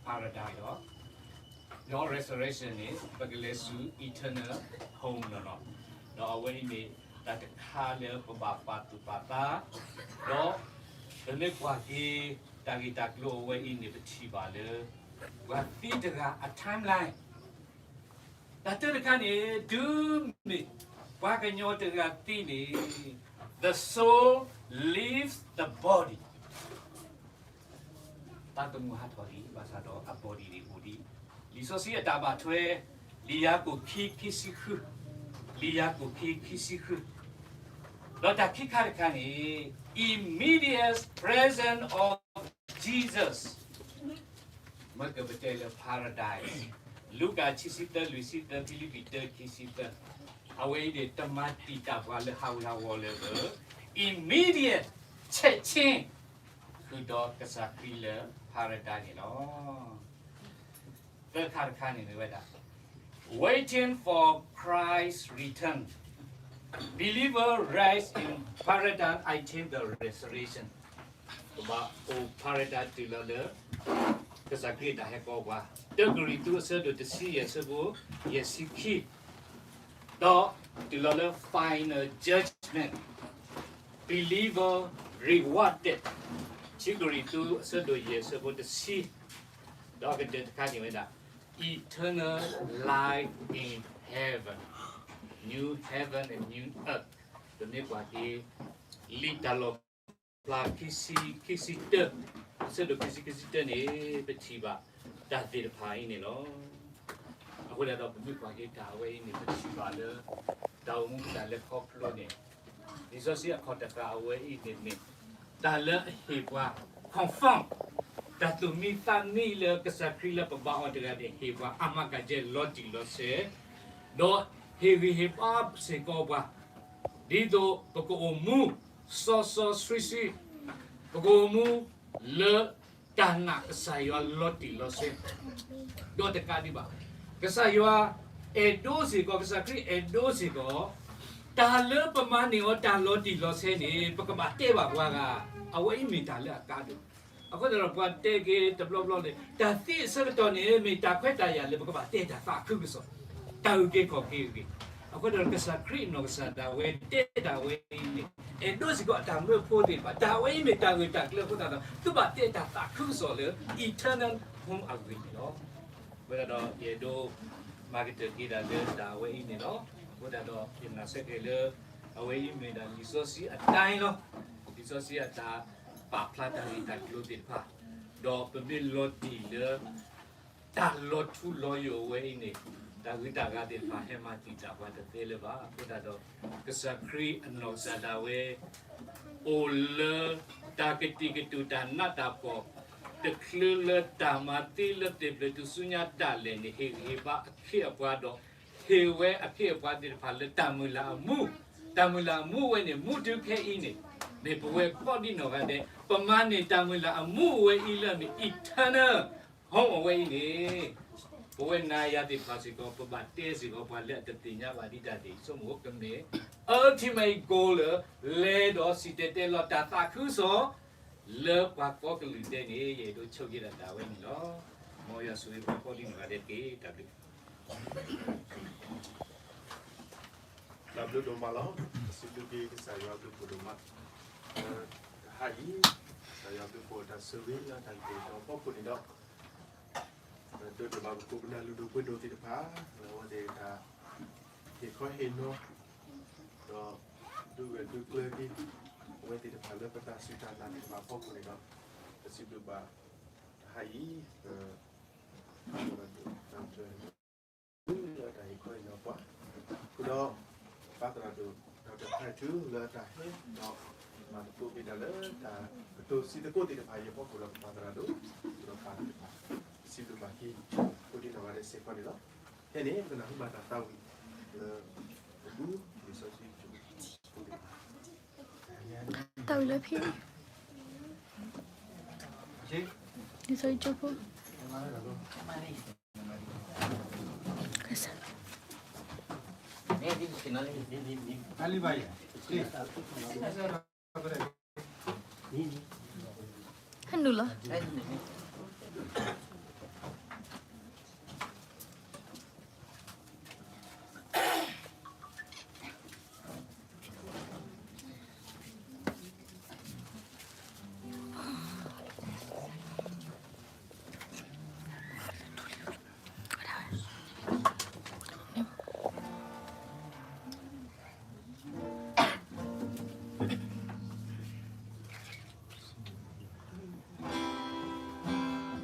paradise လီၤ. ဒီး resurrection န့ၣ် ပကလဲၤဆူ eternal home လီၤ. ဒီးအဝဲအံၤမ့ၢ်တၢ်တခါလၢပဘၣ်ပာ်သူၣ်ပာ်သး, ဒီး ပမ့ၢ်ကွၢ်က့ၤ တၢ်ဂ့ၢ်တၢ်ကျိၤအဝဲအံၤန့ၣ် ပထံၣ်ဘၣ်လၢ ပှၤသံတဂၤအ timeline တၢ်တၢတခါန့ၣ် တုၤမ့ၢ်ပှၤကညီတဂၤသံန့ၣ် the soul leaves the body. သးသမူဟးထီၣ်လံ, ဘၣ်ဆၣ်ဒီးအ body န့ၣ်အိၣ်ဒံး. လံာ်စီဆှံအတၢ်ဘၣ်ထွဲ လံာ်ယၤကိာ်ခံ ခံဆံဃု, လံာ်ယၤကိာ်ခံ ခံဆံဃု, ဒီးတၢ်ခံခါတခါန့ၣ် immediate presence of Jesus မ့ၢ်ကပတဲလၢ paradise, လူၤကၣ် ခံဆံသၢ လွံၢ်ဆံသၢ, ဖံလံးပံၤ တၢ ခံဆံသၢ, အဝဲအံၤန့ၣ် တမၤတံာ်တာ်ပှၤလၢဟးဝ့ၤဟးဝီၤလၢၤဘၣ်, immediate ချက်ချင်း ဃုာ်ဒီးကစၢ်ခရံာ်လၢ paradise န့ၣ်လီၤ. သၢခါတခါန့ၣ်မ့ၢ်ဝဲဒၣ် waiting for Christ's return, believer rise in paradise until the resurrection. ပဘၣ်အိၣ် paradise တုၤလီၤလၢ ကစၢ်ခရံာ်တၢ်ဟဲကီးပှၤ, တၢကရံၣ်သူး အဆၢဒိၣ်တဆံယဲၢ် အဆၢဖိ ယဲၢ်ဆံခံ, ဒီးတုၤလီၤလၢ final judgment, believer rewarded, ခံကရံၣ်သူး အဆၢဒိၣ်ယဲၢ် အဆၢဖိတဆံ, ဒီးအကတၢၢ်တခါန့ၣ်ဝဲဒၣ် eternal life in heaven, new heaven and new earth. ပမ့ၢ်ကွၢ်က့ၤ လံာ်တၢ်လီၣ်ဖျါခံဆံ ခံဆံတၢ, အဆၢဒိၣ်ခံဆံ ခံဆံတၢန့ၣ် ပထံၣ်ဘၣ်တၢ်သ့ၣ်တဖၣ်အံၤန့ၣ်လီၤ. အဃိသတးဒီး ပမ့ၢ်ကွၢ်က့ၤတၢ်အဝဲအံၤန့ၣ် ပထံၣ်ဘၣ်လၢ တၢ်အိၣ်မူပတၢ်လဲၤခီဖျိန့ၣ် လံာ်စီဆှံအခီၣ်တဃာ်အဝဲအံၤန့ၣ်မ့ၢ် တၢ်လၢအဟ့ၣ်ပှၤ confirm တၢ်သူၣ်မံသးမံလၢကစၢ်ခရံာ်လၢပဘါအီၤတဂၤန့ၣ် ဟ့ၣ်ပှၤအါမးကစဲ လီၤတံၢ်လီၤဆဲး, ဒီးဟ့ၣ်ဂံၢ်ဟ့ၣ်ဘါစ့ၢ်ကီးပှၤ, ဒ်သိးပကအိၣ်မူ စီစီဆှံဆှံ ပကအိၣ်မူလၢတၢ်နာ်ကစၢ်ယွၤလီၤတံၢ်လီၤဆဲး ဒီးတကးဒံးဘၣ်, ကစၢ်ယွၤအဲၣ်ဒိးစ့ၢ်ကီး, ကစၢ်ခရံာ်အဲၣ်ဒိးစ့ၢ်ကီး, တၢ်လၢပမၤန့ၢ်အီၤတၢ်လီၤတံၢ်လီၤဆဲးန့ၣ် ပကဘၣ်တဲဘၣ်ပှၤဂၤ, အဝဲအံၤမ့ၢ်တၢ်လၢအကါဒိၣ်. အဃိသတးဒီးပှၤတဲက့ၤတဘျီဘျီန့ၣ် တၢ်သ့အဆၢကတီၢ်န့ၣ် မ့ၢ်တၢ်ခွဲးတၢ်ယာ်လၢပကဘၣ်တဲတၢ်သးခုကစီၣ်, တၢ်အုၣ်က့ၤခီၣ်က့ၤအဂ့ၢ်. အဃိသတးဒီးကစၢ်ခရံာ်အနီၢ်ကစၢ်ဒၣ်ဝဲတဲတၢ်ဝဲအံၤန့ၣ် အဲၣ်ဒိးစ့ၢ်ကီးအတၢ်မၢဖိသ့ၣ်တဖၣ်, တၢ်ဝဲအံၤမ့ၢ်တၢ်ဂ့ၢ်တၢ်ကျၢၤအဃိသတးဒီး သုဘၣ်တဲတၢ်သးခုကစီၣ်လၢ eternal home အဂ့ၢ်န့ၣ်လီၤ. အဃိသတးဒီးယအဲၣ်ဒိးမၤကတၢၢ်က့ၤတၢ်လၢတၢ်အဝဲအံၤန့ၣ်လီၤ. အဃိသတးဒီးယနာ်ဆၢက့ၤလၢ အဝဲအံၤမ့ၢ်ဒၣ်လံာ်စီဆှံအတၢ်လီၤ. လံာ်စီဆှံအတၢ်ပာ်ဖျါတၢ်ဂ့ၢ်တၢ်ကျိၤသ့ၣ်တဖၣ်, ဒီးပမ့ၢ်လီၤတံၢ်လၢ တၢ်လီၤထူလီၤယိာ်အဝဲအံၤန့ၣ် တၢ်ဂုၤတၢ်ဂၤသ့ၣ်တဖၣ်ဟဲမၤတံာ်တာ်ပှၤတသ့လၢၤဘၣ်. အဃိသတးဒီး ကစၢ်ခရံာ်အနီၢ်ကစၢ်ဒၣ်ဝဲ အိၣ်လၢတၢ်ကတံာ်ကတူာ်တၢ်နးတၢ်ဖှီၣ် တချုးလၢတၢ်မၤသံလၢသ့ၣ်ဘျၢၣ်ထူၣ်စုညါဒၣ်လဲာ်န့ၣ် ဟ့ၣ်ဂံၢ်ဟ့ၣ်ဘါအခ့အပှၤဒီး ဟ့ၣ်ဝဲအခ့အပှၤသ့ၣ်တဖၣ်လၢတၢ်မုၢ်လၢ်အမူ, တၢ်မုၢ်လၢ်အမူဝဲန့ၣ် မူတုၤခဲအံၤန့ၣ် မ့ၢ်ပဝဲကိးဒံနီၢ်ဂၤဒဲး ပမၤန့ၢ်တၢ်မုၢ်လၢ်အမူအဝဲအံၤလၢမ့ၢ် eternal home အဝဲအံၤန့ၣ် ပဝဲနၤယၤသ့ၣ်တဖၣ်စ့ၢ်ကီး ပဘၣ်တဲစ့ၢ်ကီးပှၤလၢအတသ့ၣ်ညါဘၣ်ဒံးတၢ်ဒ်အံၤ ဆိကမိၣ်ကမ့ၢ် ultimate goal လၢ လဲၤဒီးစံၣ်တဲၤတဲလီၤတၢ်သးခုကစီၣ် လၢပှၤကိးကလုာ်ဒဲးန့ၣ် ယအဲၣ်ဒိးဆိၣ်ဂ့ၤဒၣ်တၢ်ဝဲန့ၣ်လီၤ. မ်ယွၤဆိၣ်ဂ့ၤပှၤကိးဒံနီၢ်ဂၤဒဲးတက့ၢ်. တၢ်ဘျုး တၢ်ဘျုးဒိၣ်မးလီၤ. ပစံးဘျုးက့ၤကစၢ်ယွၤဘျုးဖှိၣ်ဒိၣ်မး လၢတဟါအံၤ ကစၢ်ယွၤဘျုးဖှိၣ်တၢ်ဆိၣ်ဂ့ၤလၢတၢ်ကတဲာ်ကတီၤအဖီခိၣ်န့ၣ်ဒီး ဒိးန့ၢ်ဘၣ်ပခိၣ်ပနၢ်လုၢ်ဒိၣ်ပှ့ၤဒိၣ်သ့ၣ်တဖၣ် လၢအဝဲသ့ၣ်တၢ်ဟ့ၣ်ခီဟ့ၣ်နီၤ ဒီးဒုးဂဲၤဒုးကျၢၤက့ၤ အဝဲသ့ၣ်တဖၣ်လၢပတၢ်စူၢ်တၢ်နာ်သ့ၣ်တဖၣ်အဖီခိၣ်န့ၣ်ဒီး ပစံးဘျုးဘၣ်တဟါအံၤ လၢတၢ်ဟ့ၣ်ခီဟ့ၣ်နီၤပှၤ ဃုာ်ဒီး ပၢ်သရၣ်ဒိၣ် ဒီးတၢ်ဖဲထူလၢတၢ်ဟဲဒီး မၤသကိးက့ၤတၢ်လၢတၢ်ကတိၤစံးသကိးသ့ၣ်တဖၣ်အံၤအဖီခိၣ်ဒီး ပၢ်သရၣ်ဒိၣ်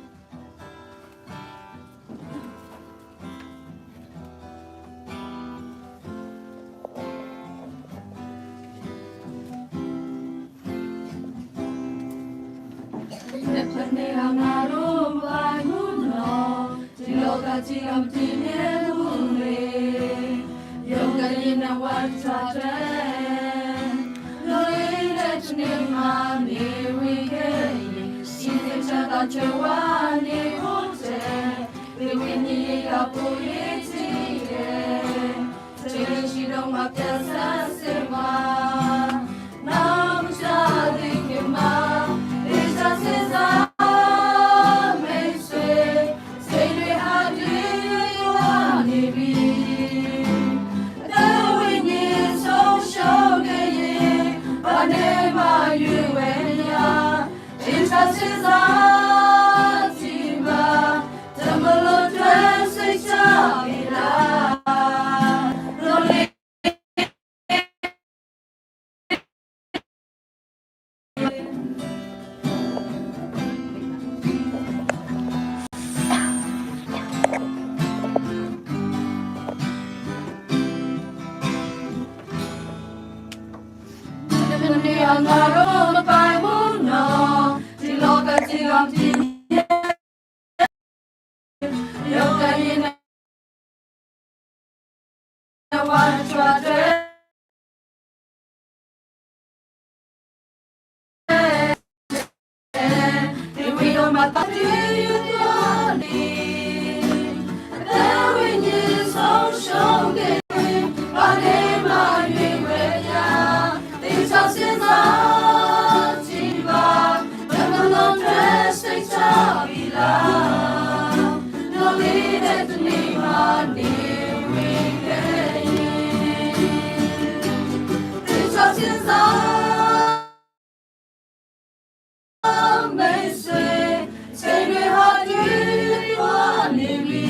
ဃုာ်ဒီးပၢ်သ့ၣ်တဖၣ် စံးဘျုးဘၣ်က့ၤ ကိးဒံနီၢ်ဂၤဒဲးစ့ၢ်ကီးန့ၣ်လီၤ. ဖဲန့ၣ် ပကနၢ်ဟူဘၣ်တၢ်သးဝံၣ်လၢ ပပူၤ လံာ်စီဆှံကၠိ သးဝံၣ်လၢဖဲ လံာ်စီဆှံကၠိဖိ ဟဲနုာ်လီၤ. Thank you. မၤသးဒ်ယွၤန့ၣ်, အသက်ဝိညာဉ်ဆုံးရှုံးခဲ့ရင်, ဘာနဲ့မှရွေးဝဲရ, သေချာစဉ်းစားကြည့်ပါ, ဘယ်လိုအတွက်စိတ်ချပြီလား, မျှော်လင့်တဲ့တနေ့မှနေဝင်ခဲ့ရင်, သေချာစဉ်းစား မိတ်ဆွေ, အချိန်တွေဟာဒုးသွားနေပြီ,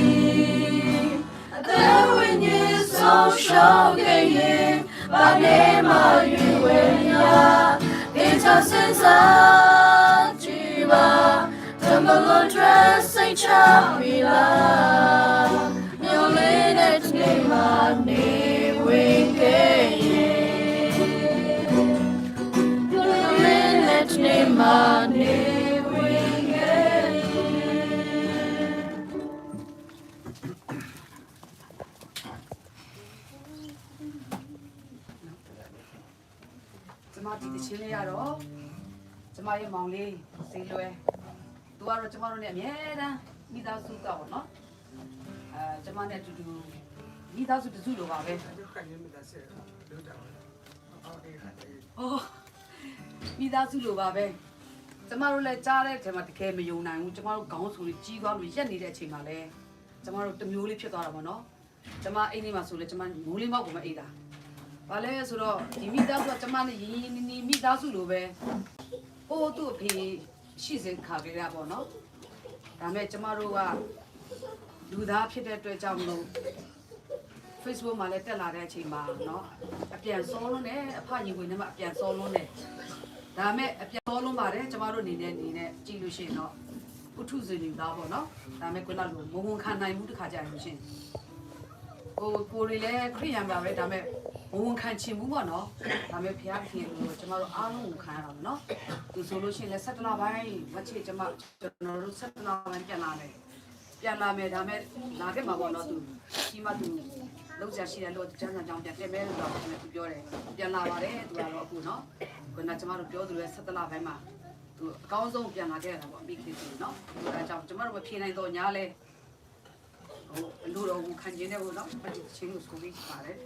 အသက်ဝိညာဉ်ဆုံးရှုံးခဲ့ရင်, ဘာနဲ့မှရွေးဝဲရ, သေချာစဉ်းစားကြည့်ပါ, တမလွန်အတွက်စိတ်ချပြီလား, မျှော်လင့်တဲ့တနေ့မှနေဝင်ခဲ့ရင် မျှော်လင့်တဲ့တနေ့မှနေဝင်ခဲ့ရင် ကျမဒီတဆင်းလေးရတော့ ကျမရဲ့မောင်လေး စေလွယ် သူကတော့ကျမတို့နဲ့အမြဲတမ်းမိသားစုကပေါ့နော် အဲကျမနဲ့အတူတူမိသားစုတစ်စုလိုပါပဲ ဟော မိသားစုလိုပါပဲကျမတို့လည်းကြားတဲ့အထဲမှာတကယ်မယုံနိုင်ဘူးကျမတို့ခေါင်းဆိုးတွေကြီးသွားလို့ရက်နေတဲ့အချိန်မှာလဲကျမတို့တစ်မျိုးလေးဖြစ်သွားတာပေါ့နော်ကျမအိမ်ထဲမှာဆိုလဲကျမမိုးလင်းမောက်ကိုမအိပ်တာဘာလဲဆိုတော့ဒီမိသားစုကကျမနဲ့ရင်းရင်းနှီးနှီးမိသားစုလိုပဲဟိုးသူ့အဖေရှိစဉ်ခါကလေးကပေါ့နော်ဒါပေမဲ့ကျမတို့ကလူသားဖြစ်တဲ့အတွက်ကြောင့်မလို့ Facebook မှာလည်းတက်လာတဲ့အချိန်မှာနော်အပြန်စောလုံးနဲ့အဖရင်ခွင်ထဲမှာအပြန်စောလုံးနဲ့ဒါပေမဲ့အပြန်စောလုံးပါတယ်ကျမတို့အနေနဲ့အနေနဲ့ကြည့်လို့ရှိရင်တော့ဥထုဇဉ်လူသားပေါ့နော်ဒါပေမဲ့ခုနလိုမဝန်ခံနိုင်ဘူးတခါကြရင်လို့ရှိရင်ဟိုကိုယ်တွေလည်းခရိယန်ပါပဲဒါပေမဲ့မဝန်ခံချင်ဘူးပေါ့နော်ဒါပေမဲ့ဘုရားသခင်လိုကျမတို့အားလုံးဝန်ခံရတာပေါ့နော်သူဆိုလို့ရှိရင်လည်းဆယ့်တစ်လပိုင်းဝက်ချစ်ကျမကျွန်တော်တို့ဆယ့်တစ်လပိုင်းပြန်လာတယ် ပြန်လာမယ်ဒါမဲ့လာခဲ့မှာပေါ့နော်သူကြီးမှသူလုံးစရာရှိတယ်လို့ကျန်းစာကြောင်းပြန်တက်မယ်လို့တော့သူပြောတယ်ပြန်လာပါတယ်သူကတော့အခုနော်ခုနကျမတို့ပြောသလိုပဲဆယ့်တစ်လပိုင်းမှာသူအကောင်းဆုံးပြန်လာခဲ့ရတာပေါ့မိခင်သူနော်အဲဒါကြောင့်ကျမတို့မဖြေနိုင်တော့ညာလဲဟိုအလိုတော်ကိုခံကျင်တဲ့ဟိုနော်ပฏิချင်းကိုဆိုပြီးပါတယ်